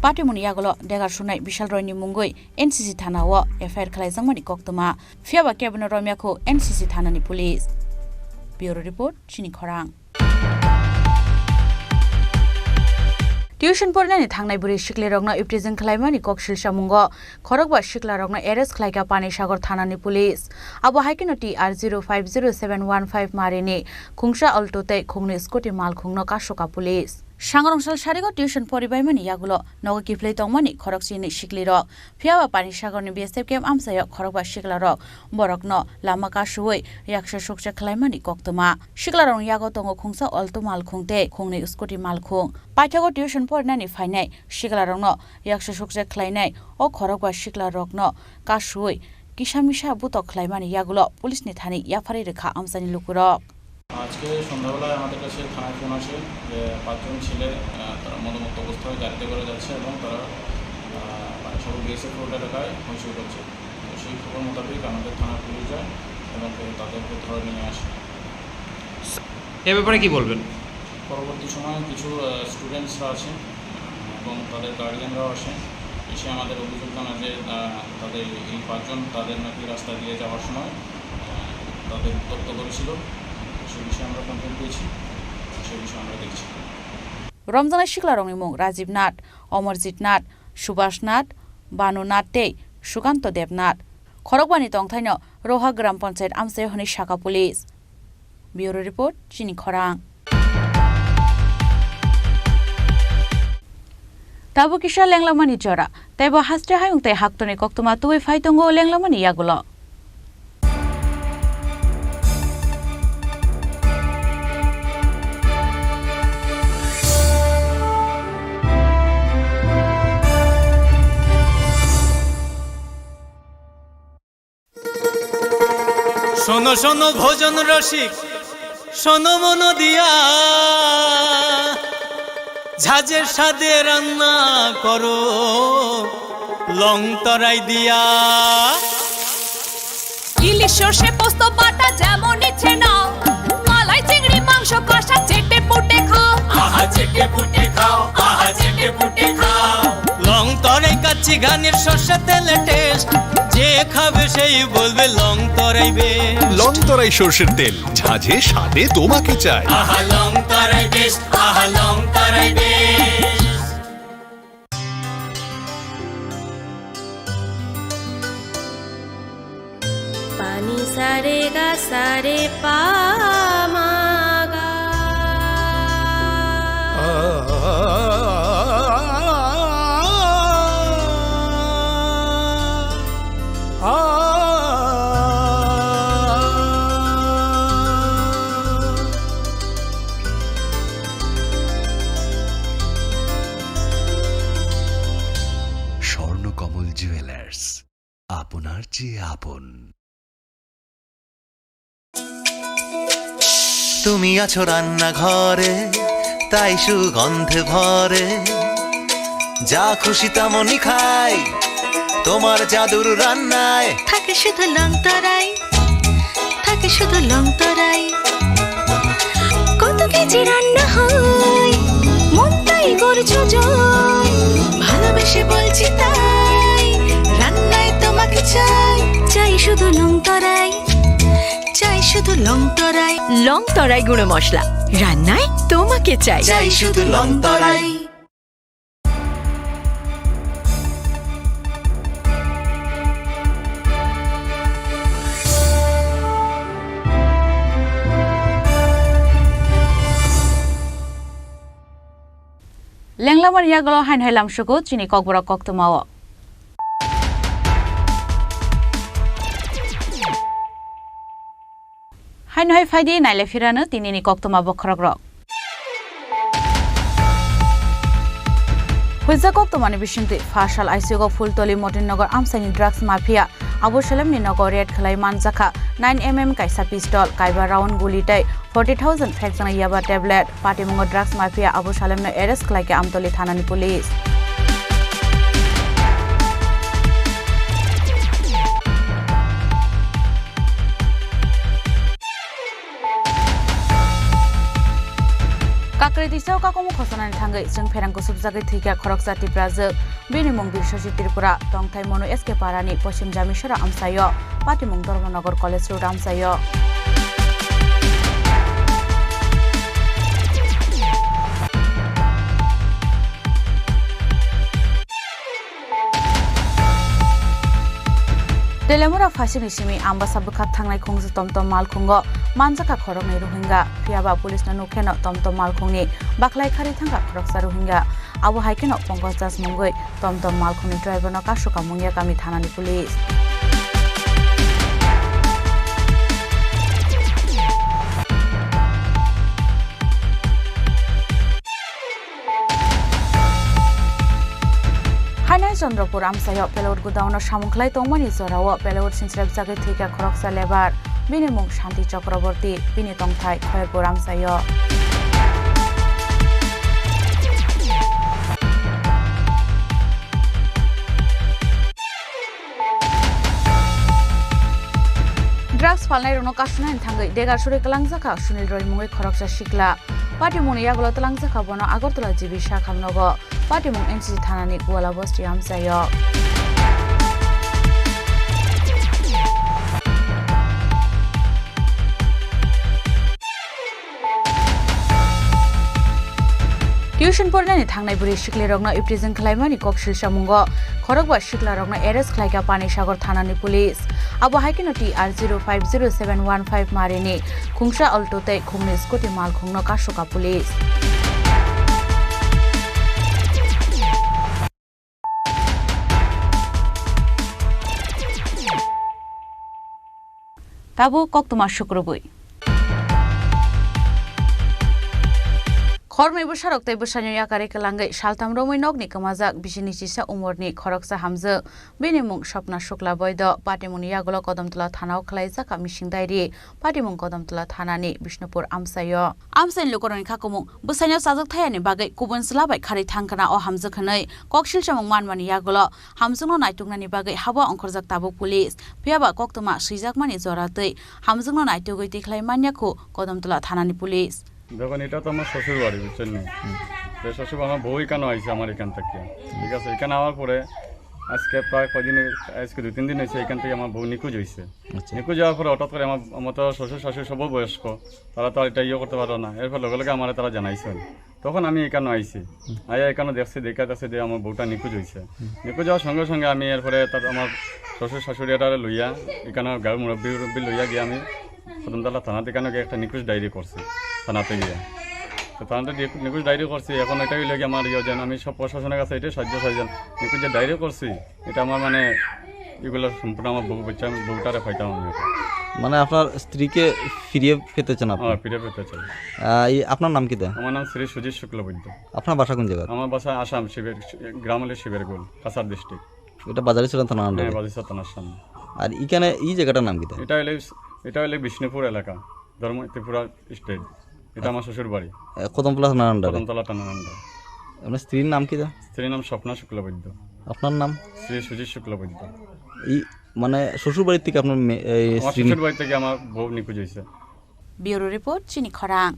Patimungni yagulo degar surnai Bishal Roy ni mungwi N C C thana o F I R khlaijakmani koktwma. Phiyaba kebono romya kho N C C thana ni police. Bureau Report, Chini Khorang. Tuition porinani thangnai bwrwi siklirokno iptijing khlaimani koksil samungo khorokba siklarokno arrest khlaikha Panisagar thanani police. Abo hai kheno T R zero five zero seven one five marini khungsa Alto tei khungni scooty malkhungno kasukha police. Sangrong sal sarigo tuition poribaimani yagulo nogo kiphilwi tongmani khorokchini siklirok. Phiyaba Panisagarni B S F camp amchaio khorokba siklarok borokno lama kasuwi yaksa suksa khlaimani koktwma. Siklarokni yago tongo khungsa Alto malkhung tei khungni scooty malkhung. Paithago tuition porinani phainai siklarokno yaksa suksa khlainai o khorokba siklarokno kasuwi kisa misa butok khlaimani yagulo police ni thani yapharwi rwkha amchaini lukurok. আজকে সন্ধ্যাবেলায় আমাদের কাছে থানায় ফোন আসে যে পাঁচজন ছেলে, আহ, তারা মদমত্ত অবস্থায় গাড়িতে করে যাচ্ছে এবং তারা, আহ, পানিসাগর বিএসএফ রোড এলাকায় হইচই করছে। তো সেই খবর মোতাবেক আমাদের থানার পুলিশ যায় এবং তাদেরকে ধরে নিয়ে আসে। এ ব্যাপারে কি বলবেন? পরবর্তী সময়ে কিছু, আহ, স্টুডেন্টসরা আসে, আহ, এবং তাদের গার্ডিয়ানরাও আসে, এসে আমাদের অভিযোগ জানায় যে, আহ, তাদের এই পাঁচজন তাদের নাকি রাস্তা দিয়ে যাওয়ার সময়, আহ, তাদের উত্ত্যক্ত করেছিল। তো সে বিষয়ে আমরা কমপ্লেন পেয়েছি, সে বিষয়ে আমরা দেখছি। Romjaknai siklarokni mung Rajiv Nath, Amarjit Nath, Subhash Nath, Bhanu Nath tei Sukanto Debnath. Khorokbani tongthaino Roha Gram Panchayat amchaio hwnwi sakha police. Bureau report, Chini Khorang. Tabuk kisa lenglamani jora, teibo haste hayung tei haktorni koktwma tubui phai tongo lenglamani yagulo. শোনো শোনো ভোজন রসিক, শোনো মন দিয়া, ঝাঁঝের স্বাদে রান্না করো লং তরাই দিয়া। ইলিশ সর্ষে পোস্ত বাটা যেমন ইচ্ছে নাও, মালাই চিংড়ি মাংস কষা চেটে পুটে খাও। আহা চেটে পুটে খাও, আহা চেটে পুটে খাও। লং তরাই কাচ্চি ঘানির সর্ষে তেলে টেস্ট, যে খাবে সেই বলবে Longtorai best. Longtorai সর্ষের তেল, ঝাঁঝে স্বাদে তোমাকে চাই। আহা লং তরাই বেস্ট, আহা Longtorai best. Pani sare ga sare pa ma ga. Swarnakamal jewellers, আপনার চেয়ে আপন। তুমি আছো রান্নাঘরে, তাই সুগন্ধে ভরে। যা খুশি তেমনই খাই, তোমার জাদুর রান্নায়। থাকে শুধু লং তরাই, থাকে শুধু লং তরাই। কত কেজি রান্না হয়, মনটাই করছো জয়। ভালোবেসে বলছি তাই, রান্নায় তোমাকে চাই। চাই শুধু লং তরাই, চাই শুধু লং তরাই। লং তরাই গুঁড়ো মশলা, রান্নায় তোমাকে চাই। চাই শুধু লং তরাই। Lenglamani yagulo haino hai lamsugo chini kokborok koktwmao. Haino hai phaidi naile phirano tinini koktwma bokhorokrok. Huijak koktwmani bisingtwi, phasal aisigo Phultoli Motinnagar amchaini drugs mafia Abu Salemni nogo raid khlai manjakha nine M M kaisa pistol, kaiba round guli tei forty thousand phekjaknai yaba tablet. Patimungo drugs mafia Abu Salemno arrest khlaikha Amtoli thanani police. Kakrwi tisao kakumu khosanani thangwi chwng pherang kusubjagwi thwikha khoroksa Tiprajwk. Bini mung Biswajit Tripura, tongthai Monu S K Parani, Poschim Jamisora amchaio, patimung Dharmanagar College Road amchaio. Telemura phasini simi Ambasa bwkhak thangnai khungju tomtom malkhungo manjakha khoroknwi Rohingya, phiyaba police no nukheno tomtom malkhungni bakhlai kharwi thangkha khoroksa Rohingya. Abo hai kheno Pankaj Das mungwi tomtom malkhungni driver no kasukha Mungiakami thanani police. Hainai Chandrapur amchaio plywood godown-o samung khlai tongmani jorao plywood sinsrepjagwi thwikha khoroksa labour. Bini mung Shanti Chakraborty, bini tongthai Khoyerpur amchaio. Drugs phalnairokno kasunani thangwi degar suri kwlangjakha Sunil Roy mungwi khoroksa sikla. Patimungni yagulo twlangjakha bono Agartala G B sakham nogo. Patimung N C C thanani Kuala Bosti amchaio. Tuition porinani thangnai bwrwi siklirokno iprizing khlaimani kok silsamungo khorokba siklarokno arrest khlaikha Panisagar thanani police. Abo hai kheno T R zero five zero seven one five marini khungsa Alto tei khungni scooty malkhungno kasukha police. Tabuk koktwma sukrubwi. Khormwi bwsarok tei bwsaino yakarwi kwlangwi saltam romwi nokni kwmajak bisini chisa umorni khoroksa hamjwk. Bini mung Swapna Shukla Boido. Patimungni yagulo Kodamtala thanao khwlaijak kha mising diary. Patimung Kodamtala thanani Bishnupur amchaio. Amchaini lukurokni khakumung bwsaino chajak thayani bagwi kubun chwla bai kharwi thangkhwna o hamjwk hwnwi kok silsamung manmani yagulo hamjwkno naituknani bagwi habo ongkhorjak tabuk police. Phiyaba koktwma swijakmani jora twi hamjwkno naitugwi tikhlai manya khu Kodamtala thanani police. দেখুন, এটা তো আমার শ্বশুর বাড়ি, বুঝছেন নি? তো শ্বশুর, আমার বউ এখানে আইছে আমার এখান থেকে, ঠিক আছে? এখানে আওয়ার পরে আজকে প্রায় কয়দিন, আজকে দুই তিন দিন হয়েছে এখান থেকে আমার বউ নিখোঁজ হয়েছে। আচ্ছা। নিখোঁজ হওয়ার পরে হঠাৎ করে আমার, আমার তো শ্বশুর শাশুড়ি সবও বয়স্ক, তারা তো আর এটা ইয়ে করতে পারলো না। এরপর লগে লগে আমার তারা জানাইছে। তখন আমি এখানে আইছি, আইয়া এখানে দেখছি, দেখা যাচ্ছে যে আমার বউটা নিখোঁজ হয়েছে। নিখোঁজ হওয়ার সঙ্গে সঙ্গে আমি এরপরে তার, আমার শ্বশুর শাশুড়ি এটা লইয়া, এখানে গাঁর মুরব্বী মুরব্বী লইয়া গিয়ে আমি কদমতলা থানাতে এখানে গিয়ে একটা নিখোঁজ ডায়েরি করছি, থানাতে গিয়ে। তো থানাতে নিখোঁজ ডায়েরি করছি, এখন এটাই হইলো কি আমার ইয়ে, যেন আমি সব প্রশাসনের কাছে এটাই সাহায্য চাই, যেন নিখোঁজ যে ডায়েরি করছি, এটা আমার মানে এগুলো সম্পূর্ণ আমার বউ, বাচ্চা, আমি বউটারে পাইতাম আমি। মানে আপনার স্ত্রীকে ফিরিয়ে পেতে চান আপনি? হ্যাঁ, ফিরে পেতে চাই। আহ, এই আপনার নাম কি দা? আমার নাম শ্রী সুজিত শুক্লবৈদ্য। আপনার বাসা কোন জায়গা? আমার বাসা আসাম, শিবের, গ্রাম হলো শিবেরগুল, কাছাড় ডিস্ট্রিক্ট। এটা বাজারিছড়া থানার আন্ডারে? হ্যাঁ, বাজারিছড়া থানার সামনে। আর এখানে এই জায়গাটার নাম কি দা? এটা হলো, এটা হলো বিষ্ণুপুর এলাকা, ধর্ম ত্রিপুরা স্টেট। এটা আমার শ্বশুর বাড়ি। এ, কদমতলা থানার আন্ডারে? কদমতলা থানার আন্ডারে। আপনার স্ত্রীর নাম কি দা? স্ত্রীর নাম স্বপ্না শুক্লবৈদ্য। আপনার নাম? শ্রী সুজিত শুক্লবৈদ্য। এই, মানে, শ্বশুর বাড়ি থেকে আপনার মে-, এই আমার স্ত্রী শ্বশুর বাড়ি থেকে আমার বউ নিখোঁজ হয়েছে। Bureau report, Chini Khorang.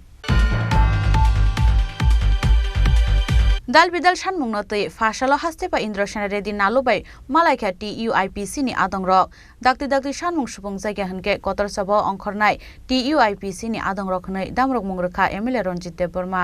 Dal bidal sanmungno twi phasalo haste pa Indra Sena Reddy nalu bai malaikha T U I P C ni adongrok. Dakti dakti sanmung supung jaikha hwnkhe kotor chobao ongkhornai T U I P C ni adongrok hwnwi damrokmung rwkha M L A Ranjit Debbarma.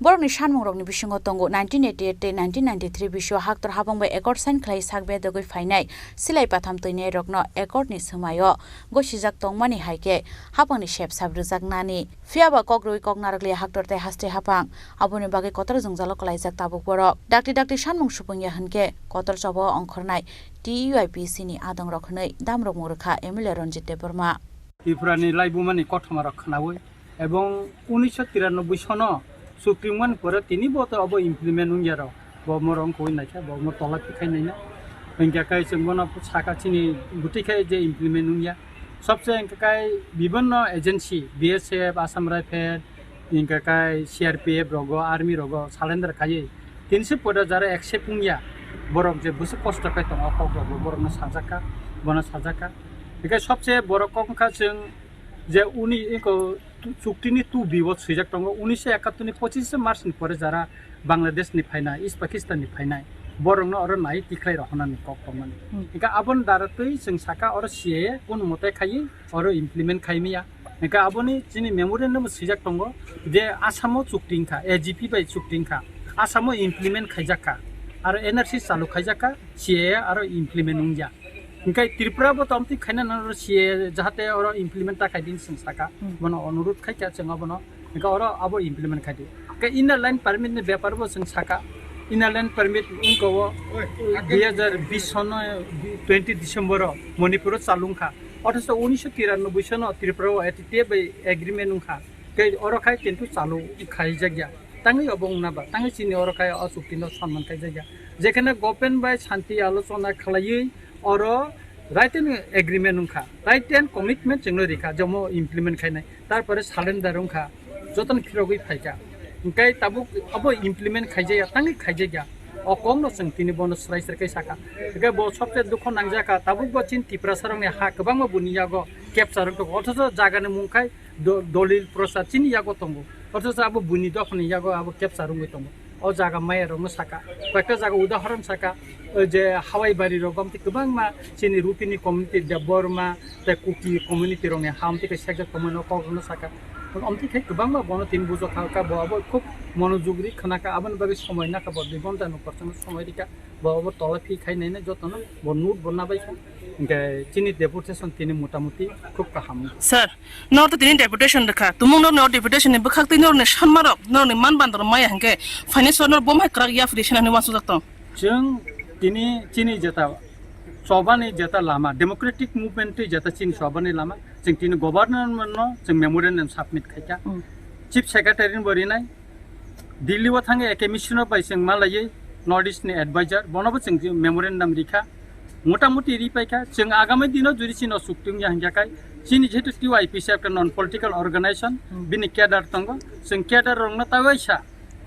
Borokni sanmungrokni bisingo tongo nineteen eighty-eight tei nineteen ninety-three bisio haktor habang bai accord sign khlai sak bedogwi phainai silai patham twinairokno accord ni swmaio gosijak tongmani hai khe hapangni sep sap rwjaknani. Phiya ba kok rwui kok narwkliya haktor tei haste hapang, aboni bagwi kotor jwngjalo kwlaijak tabuk borok. Dakti dakti sanmung supungya hwnkhe kotor chobao ongkhornai T U I P C ni adongrok hwnwi damrokmung rwkha M L A Ranjit Debbarma. Tripura ni laibuma ni kothoma rok khwnaui ebong unisho tiranoboi sono chukti wngmani pore tini bo to obo implement wngya rok. Bo morong koi naikha, bo mo tola pikhai naina. Hingkha kai chwng bono saka chini bwtwi khai je implement wngya. Sobse hingkha kai bibinno agency, B S F, Assam Rifle, hingkha kai C R P F rogo, army rogo surrender khaiwi. Tini se pore jara accept wngya. Borok je bwswk kosto khai tongo, kok rogo borokno sajakha, bono sajakha. Hingkha sobse borok kok wngkha chwng je uni iko tu-, chuktini two B o swijak tongo, unisho ekattor ni pochishe March ni pore jara Bangladesh ni phainai, East Pakistan ni phainai, borokno oro nai tikhlai rohornani kok tongmani. Hmm. Hingkhe aboni dara twi chwng saka oro C A A kono mote khaiwi oro implement khaimaya. Hingkhe aboni chini memorandum swijak tongo je Assam o chukti wngkha, A G P bai chukti wngkha, Assam o implement khaijak kha, aro N R C chalu khaijak kha, C A A aro implement wngya. Hingkhe Tripura bo tongtwi khaina nang C A A jahate oro implement ta khaidi chwng saka. Hmm. Bono onurudh khaikha chwng abono. Hingkhe oro abo implement khaidi. Hingkhe inner line permit ni bepar bo chwng saka. Inner line permit wngkha o dui hazar bish sono twenty December o Manipur o chalung kha. Othocho unisho tiranoboi sono Tripura o A T T A bai agreement wngkha. Tei oro khai kintu chalu khaijakya. Tangwi obo wngna ba, tangwi chini oro khai o chukti no sonman khaijakya. Jekhane government bai shanti alochona khlaiwi oro written agreement wngkha, written commitment chwngno rikha, jomo implement khainai, tarpore surrender wngkha, jotono phirogwi phaikha. Hingkhe tabuk abo implement khaijakya, tangwi khaijakya. O kokno chwng tini bono swrai swrai khe sakha. Hingkhe bo sobse dukho nangjakha, tabuk bo chini Tiprasarokni ha kwbangma boni yago capture wngthogo, othocho jagani mung khai do-, dolil prosa chini yago tongo. Othocho abo buini dophani yago abo capture wngwi tongo. O jaga maya rokno saka, koyekta jaga udahoron saka, o je Hawai bari rok, omtwi kwbangma chini Rupini community, Debbarma, tei Kuki community rokni ha omtwi khe sekjak tongmani o kok rokno saka. Omtwi khe kwbangma bono tini bujokha, bo abo khub monojog ri khwnakha, aboni bagwi somoi nakha, bo dui ghonta no kochangno somoi rikha. Bo, bo tola phi khai nai nai jotono bo note bo nabai kha. Hingke chini deputation tini motamuti khub kaham. Sir, nor to tini deputation rikha. Tumung nor nor deputation ni bwkhak twi nor ni sanmarok, nor ni man bandor maya hingke finance nor bom hai kwrak ya phri sinani wansuk jak tong. Chwng tini chini jeta chobani jeta lama, democratic movement twi jeta chini chobani lama, chwng tini government no chwng memorandum submit khaikha. Hmm. Chief Secretary ni bo rinai, Delhi o thangwi A K mission bai chwng malaiwi North East ni advisor, bono bo chwng memorandum rikha. Motamuti ripaikha, chwng agami dino juri chini o chukti wngya hingkha khai, chini jehetu T Y P C ekta non political organization, hmm, bini cadre tongo, chwng cadre rokno taiwaisa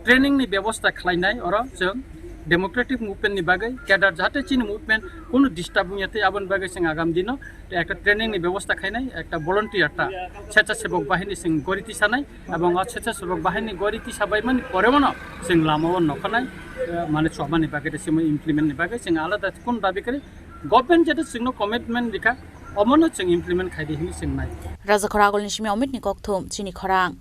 training ni bebosta khlainai, oro chwng democratic movement ni bagwi cadre jahate chini movement kunu disturb wngya tei aboni bagwi chwng agam dino ekta training ni bebosta khainai, ekta volunteer ta sechasebok bahini chwng gori tisanai, ebong o sechasebok bahini gori tisabaimani porebono chwng lama o nokhanai, eh, mane chobani bagwi tei simo implement ni bagwi chwng alada kun dabi kari government jete chwngno commitment rikha, omono chwng implement khaidi hinwi chwng nai. Rajakhor Agulni simi Omitni kokthum chini khorang.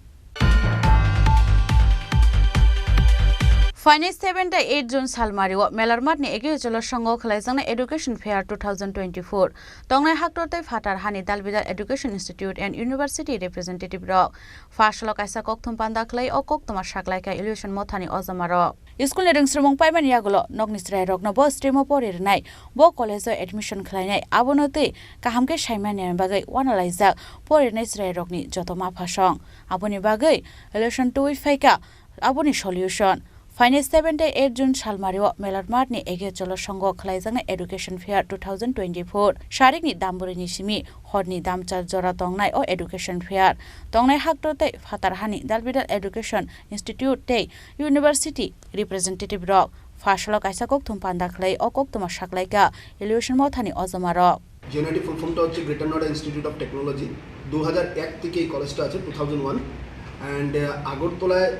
Phainai seven tei eight June salmario Melarmatni Ege Cholo Songo khwlaijaknai Education Fair two thousand twenty-four tongnai haktor tei phatar hani Dalbidal Education Institute and University representative rok. Pha salo kaisa kokthum panda khlai o koktwma saklaikha Illusion Mothani ojomarok. School ni rwngsrwmung paimani yagulo nokni chwrairokno bo stream o pori rwnai, bo college o admission khlainai, abono twi kaham khe saimani bagwi wanalaijak pori rwnai chwrairokni joto maphasong. Aboni bagwi election twi phaikha, aboni solution. Phainai seven tei eight June salmario Melarmatni Ege Cholo Songo khwlaijaknai Education Fair two thousand twenty-four sarikni dambwrwini simi horni damcha jora tongnai o Education Fair. Tongnai haktor tei phatar hani Dalbidal Education Institute tei University representative rok. Pha salo kaisa kokthum panda khlai o koktwma saklaikha Illusion Mothani ojomarok. জেএনআইটি ফুল ফর্মটা হচ্ছে গ্রেটার Noida institute of technology. দু হাজার এক থেকে এই কলেজটা আছে, টু থাউজেন্ড ওয়ান। অ্যান্ড আগরতলায়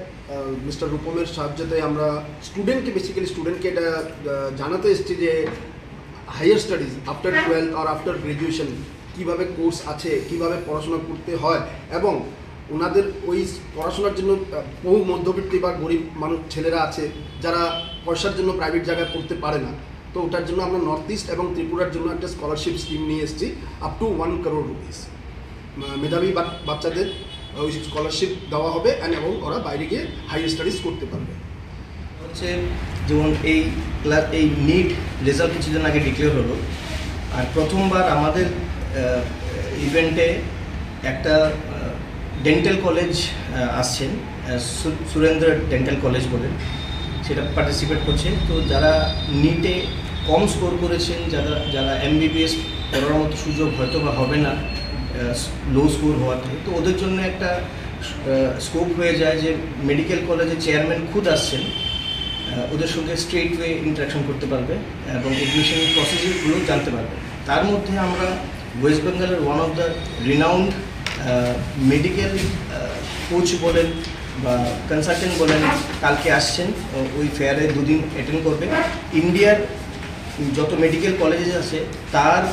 মিস্টার রূপমের সাহায্যতে আমরা স্টুডেন্টকে, বেসিক্যালি স্টুডেন্টকে এটা আহ, জানাতে এসেছি যে higher studies after twelfth or after graduation কিভাবে কোর্স আছে, কিভাবে পড়াশোনা করতে হয়, এবং ওনাদের ওই পড়াশোনার জন্য আহ, বহু মধ্যবিত্ত বা গরিব মানুষ ছেলেরা আছে, যারা পয়সার জন্য প্রাইভেট জায়গায় পড়তে পারে না। তো ওটার জন্য আমরা নর্থ ইস্ট এবং ত্রিপুরার জন্য একটা স্কলারশিপ স্কিম নিয়ে এসেছি, আপ টু ওয়ান করোড় রুপিস। মেধাবী বাচ- বাচ্চাদের ওই স্কলারশিপ দেওয়া হবে, অ্যান্ড এবং ওরা বাইরে গিয়ে হায়ার স্টাডিজ করতে পারবে। হচ্ছে যেমন এই ক্লা- এই নিট রেজাল্ট কিছুদিন আগে ডিক্লেয়ার হলো, আর প্রথমবার আমাদের ইভেন্টে একটা ডেন্টাল কলেজ আসছেন, আহ, সু- সুরেন্দ্র ডেন্টাল কলেজ বলে, সেটা পার্টিসিপেট করছে। তো যারা নিটে কম স্কোর করেছেন, যারা যারা এমবিবিএস করার মতো সুযোগ হয়তো বা হবে না লো স্কোর হওয়াতে, তো ওদের জন্য একটা স্কোপ হয়ে যায় যে মেডিকেল কলেজের চেয়ারম্যান খুদ আসছেন, আহ, ওদের সঙ্গে স্ট্রেট ওয়ে ইন্টারাকশন করতে পারবে এবং এডমিশন প্রসিডিউরগুলো জানতে পারবে। তার মধ্যে আমরা ওয়েস্ট বেঙ্গলের one of the renowned medical coach বলেন বা কনসালটেন্ট বলেন, কালকে আসছেন, ও- ওই ফেয়ারে দুদিন অ্যাটেন্ড করবে। ইন্ডিয়ার যত মেডিকেল কলেজেস আছে, তার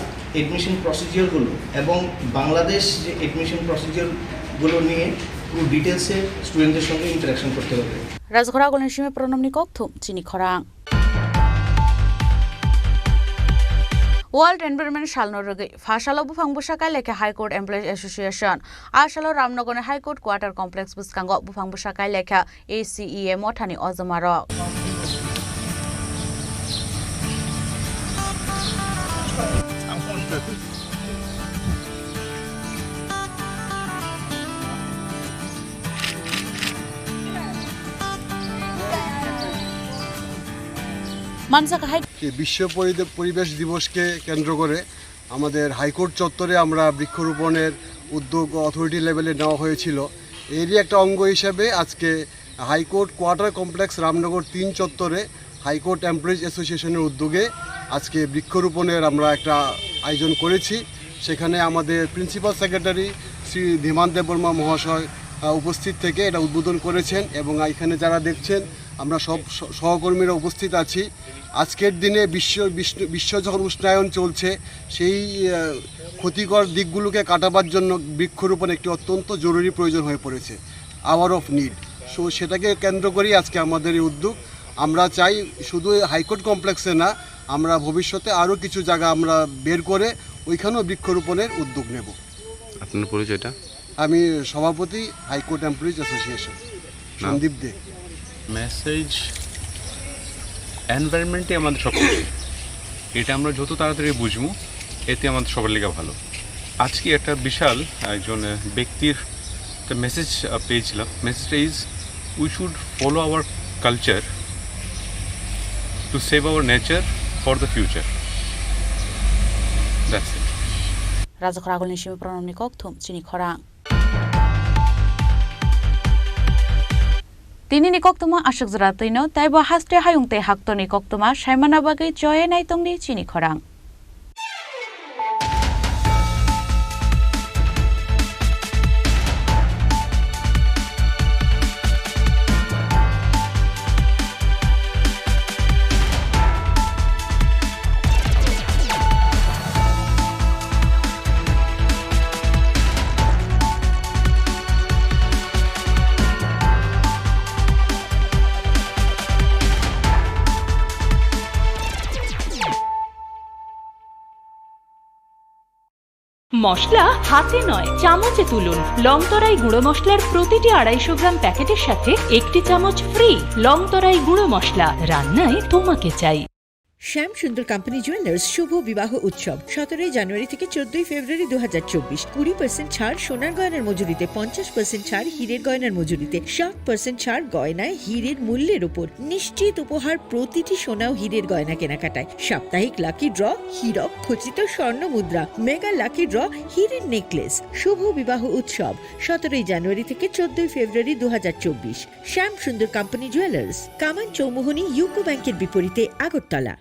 এডমিশন প্রসিডিওরগুলো এবং বাংলাদেশ যে এডমিশন প্রসিডিওরগুলো নিয়ে পুরো ডিটেলসে স্টুডেন্টদের সঙ্গে ইন্টারাকশন করতে পারবে। Rajkhora Agulni simi Pranamni kokthum chini khorang. World Environment Salno rwgwi pha salo buphang bwsa kailaikha High Court Employees Association. A salo Ramnagarni High Court Quarter Complex bwskango buphang bwsa kailaikha A C E A mothani ojomarok. Manjak hai. এই বিশ্ব পরিদে- পরিবেশ দিবসকে কেন্দ্র করে আমাদের হাইকোর্ট চত্বরে আমরা বৃক্ষরোপণের উদ্যোগ অথরিটি লেভেলে নেওয়া হয়েছিল। এরই একটা অঙ্গ হিসাবে আজকে হাইকোর্ট কোয়ার্টার কমপ্লেক্স রামনগর তিন চত্বরে হাইকোর্ট এমপ্লয়িজ অ্যাসোসিয়েশনের উদ্যোগে আজকে বৃক্ষরোপণের আমরা একটা আয়োজন করেছি। সেখানে আমাদের প্রিন্সিপাল সেক্রেটারি শ্রী ধীমান দেববর্মা মহাশয়, আহ, উপস্থিত থেকে এটা উদ্বোধন করেছেন এবং এখানে যারা দেখছেন আমরা সব স-, সহকর্মীরা উপস্থিত আছি। আজকের দিনে বিশ্ব, বিশ্ব, বিশ্ব যখন উষ্ণায়ন চলছে, সেই, আহ, ক্ষতিকর দিকগুলোকে কাটাবার জন্য বৃক্ষরোপণ একটি অত্যন্ত জরুরি প্রয়োজন হয়ে পড়েছে, আওয়ার অফ নিড। সো সেটাকে কেন্দ্র করেই আজকে আমাদের এই উদ্যোগ। আমরা চাই শুধু এই হাইকোর্ট কমপ্লেক্সে না, আমরা ভবিষ্যতে আরও কিছু জায়গা আমরা বের করে ওইখানেও বৃক্ষরোপণের উদ্যোগ নেব। আপনার পরিচয়টা? আমি সভাপতি হাইকোর্ট এমপ্লয়িজ অ্যাসোসিয়েশন, নাম? সন্দীপ দে। মেসেজ, এনভায়রনমেন্টই আমাদের সব কিছু। এটা আমরা যত তাড়াতাড়ি বুঝবো, এতে আমাদের সবার লেগে ভালো। আজকে একটা বিশাল একজন, আহ, ব্যক্তির একটা মেসেজ, আহ, পেয়েছিলাম। মেসেজটা is, "We should follow our culture to save our nature for the future." That's it. Rajakhor agulni simi pranamni kokthum chini khorang. Tinini koktwma aswk jora twino, taibo haste hayung tei haktorni koktwma saimana bagwi choye naitongdi chini khorang. মশলা হাতে নয়, চামচে তুলুন। লংতরাই গুঁড়ো মশলার প্রতিটি আড়াইশো গ্রাম প্যাকেটের সাথে একটি চামচ ফ্রি। লংতরাই গুঁড়ো মশলা, রান্নায় তোমাকে চাই। শ্যাম সুন্দর কোম্পানি জুয়েলার্স শুভ বিবাহ উৎসব সতেরোই জানুয়ারি থেকে চোদ্দই ফেব্রুয়ারি দু হাজার চব্বিশ। কুড়ি পার্সেন্ট ছাড় সোনার গয়নার মজুরিতে, পঞ্চাশ পার্সেন্ট ছাড় হীরের গয়নার মজুরিতে, সাত পার্সেন্ট ছাড় গয়নায় হীরের মূল্যের উপর। নিশ্চিত উপহার প্রতিটি সোনা ও হীরের গয়না কেনাকাটায়। সাপ্তাহিক লাকি ড্র, হীরক খচিত স্বর্ণ মুদ্রা, মেগা লাকি ড্র, হীরের নেকলেস। শুভ বিবাহ উৎসব সতেরোই জানুয়ারি থেকে চোদ্দই ফেব্রুয়ারি দু হাজার চব্বিশ। শ্যাম সুন্দর কোম্পানি জুয়েলার্স, কামান চৌমুহনী ইউকো ব্যাংকের বিপরীতে, আগরতলা।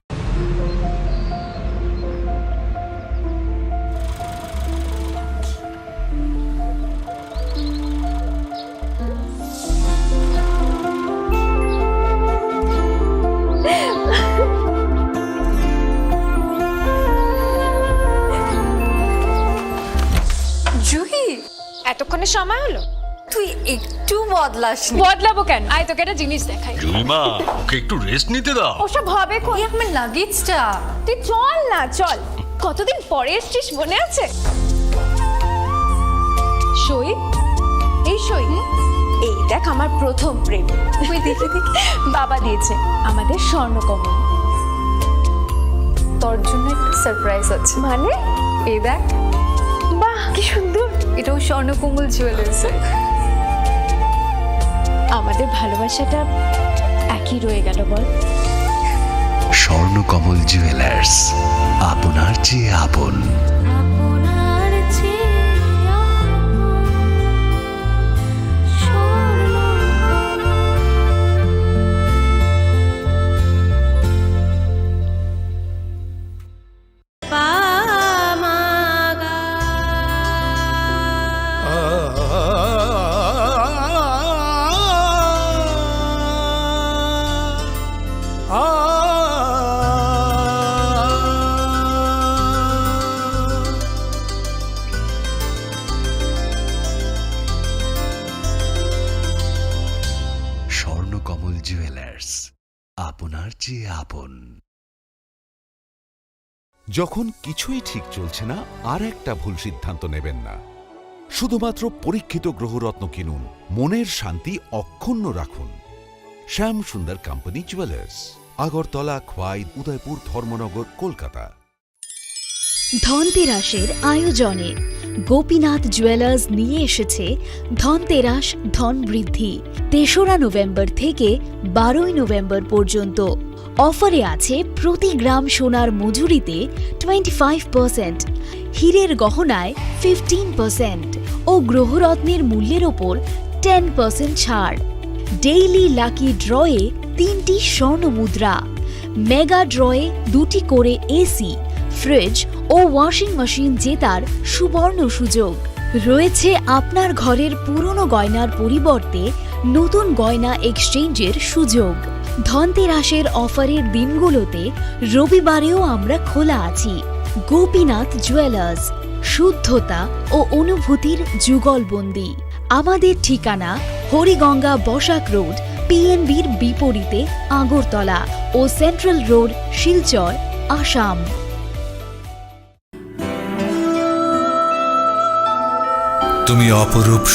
জুহি, এতক্ষণে সময় হলো? তুই একটু বদলাসনি। বদলাবো কেন? আয়, তোকে একটা জিনিস দেখাই। জুলিমা, ওকে একটু রেস্ট নিতে দাও। ওসব হবে কোন? এই আমার লাগেজটা। তুই চল না, চল। কতদিন পরে এসছিস, মনে আছে? সই, এই সই। হুম? এই দেখ, আমার প্রথম প্রেম। ওই দেখি, দেখি। বাবা দিয়েছে আমাদের স্বর্ণকমল। তোর জন্য একটা সারপ্রাইজ আছে। মানে? এই দেখ। বাহ, কি সুন্দর। এটাও স্বর্ণকমল জুয়েলার্সের। আমাদের ভালোবাসাটা একই রয়ে গেল, বল? স্বর্ণকমল জুয়েলার্স, আপনার চেয়ে আপন। আপনার চেয়ে আপন। স্বর্ণকমল জুয়েলার্স, আপনার চেয়ে আপন। যখন কিছুই ঠিক চলছে না, আর একটা ভুল সিদ্ধান্ত নেবেন না। শুধুমাত্র পরীক্ষিত গ্রহরত্ন কিনুন, মনের শান্তি অক্ষুণ্ণ রাখুন। শ্যাম সুন্দর কোম্পানি জুয়েলার্স, আগরতলা, খোয়াই, উদয়পুর, ধর্মনগর, কলকাতা। ধনতেরাসের আয়োজনে গোপীনাথ জুয়েলার্স নিয়ে এসেছে ধনতেরাস ধন বৃদ্ধি। তেসরা নভেম্বর থেকে বারোই নভেম্বর পর্যন্ত। অফারে আছে প্রতি গ্রাম সোনার মজুরিতে টোয়েন্টি ফাইভ পার্সেন্ট, হীরের গহনায় ফিফটিন পার্সেন্ট ও গ্রহরত্নের মূল্যের ওপর টেন পার্সেন্ট ছাড়। ডেইলি লাকি ড্রয়ে তিনটি স্বর্ণ মুদ্রা, মেগা ড্রয়ে দুটি করে এসি, ফ্রিজ ও ওয়াশিং মেশিন জেতার সুবর্ণ সুযোগ। রয়েছে আপনার ঘরের পুরনো গয়নার পরিবর্তে নতুন গয়না এক্সচেঞ্জের সুযোগ। ধনতেরাসের অফারের দিনগুলোতে রবিবারেও আমরা খোলা আছি। গোপীনাথ জুয়েলার্স, শুদ্ধতা ও অনুভূতির যুগলবন্দি। আমাদের ঠিকানা হরিগঙ্গা বসাক রোড, পিএনবির বিপরীতে আগরতলা ও সেন্ট্রাল রোড, শিলচর, আসাম। তুমি অপরূপ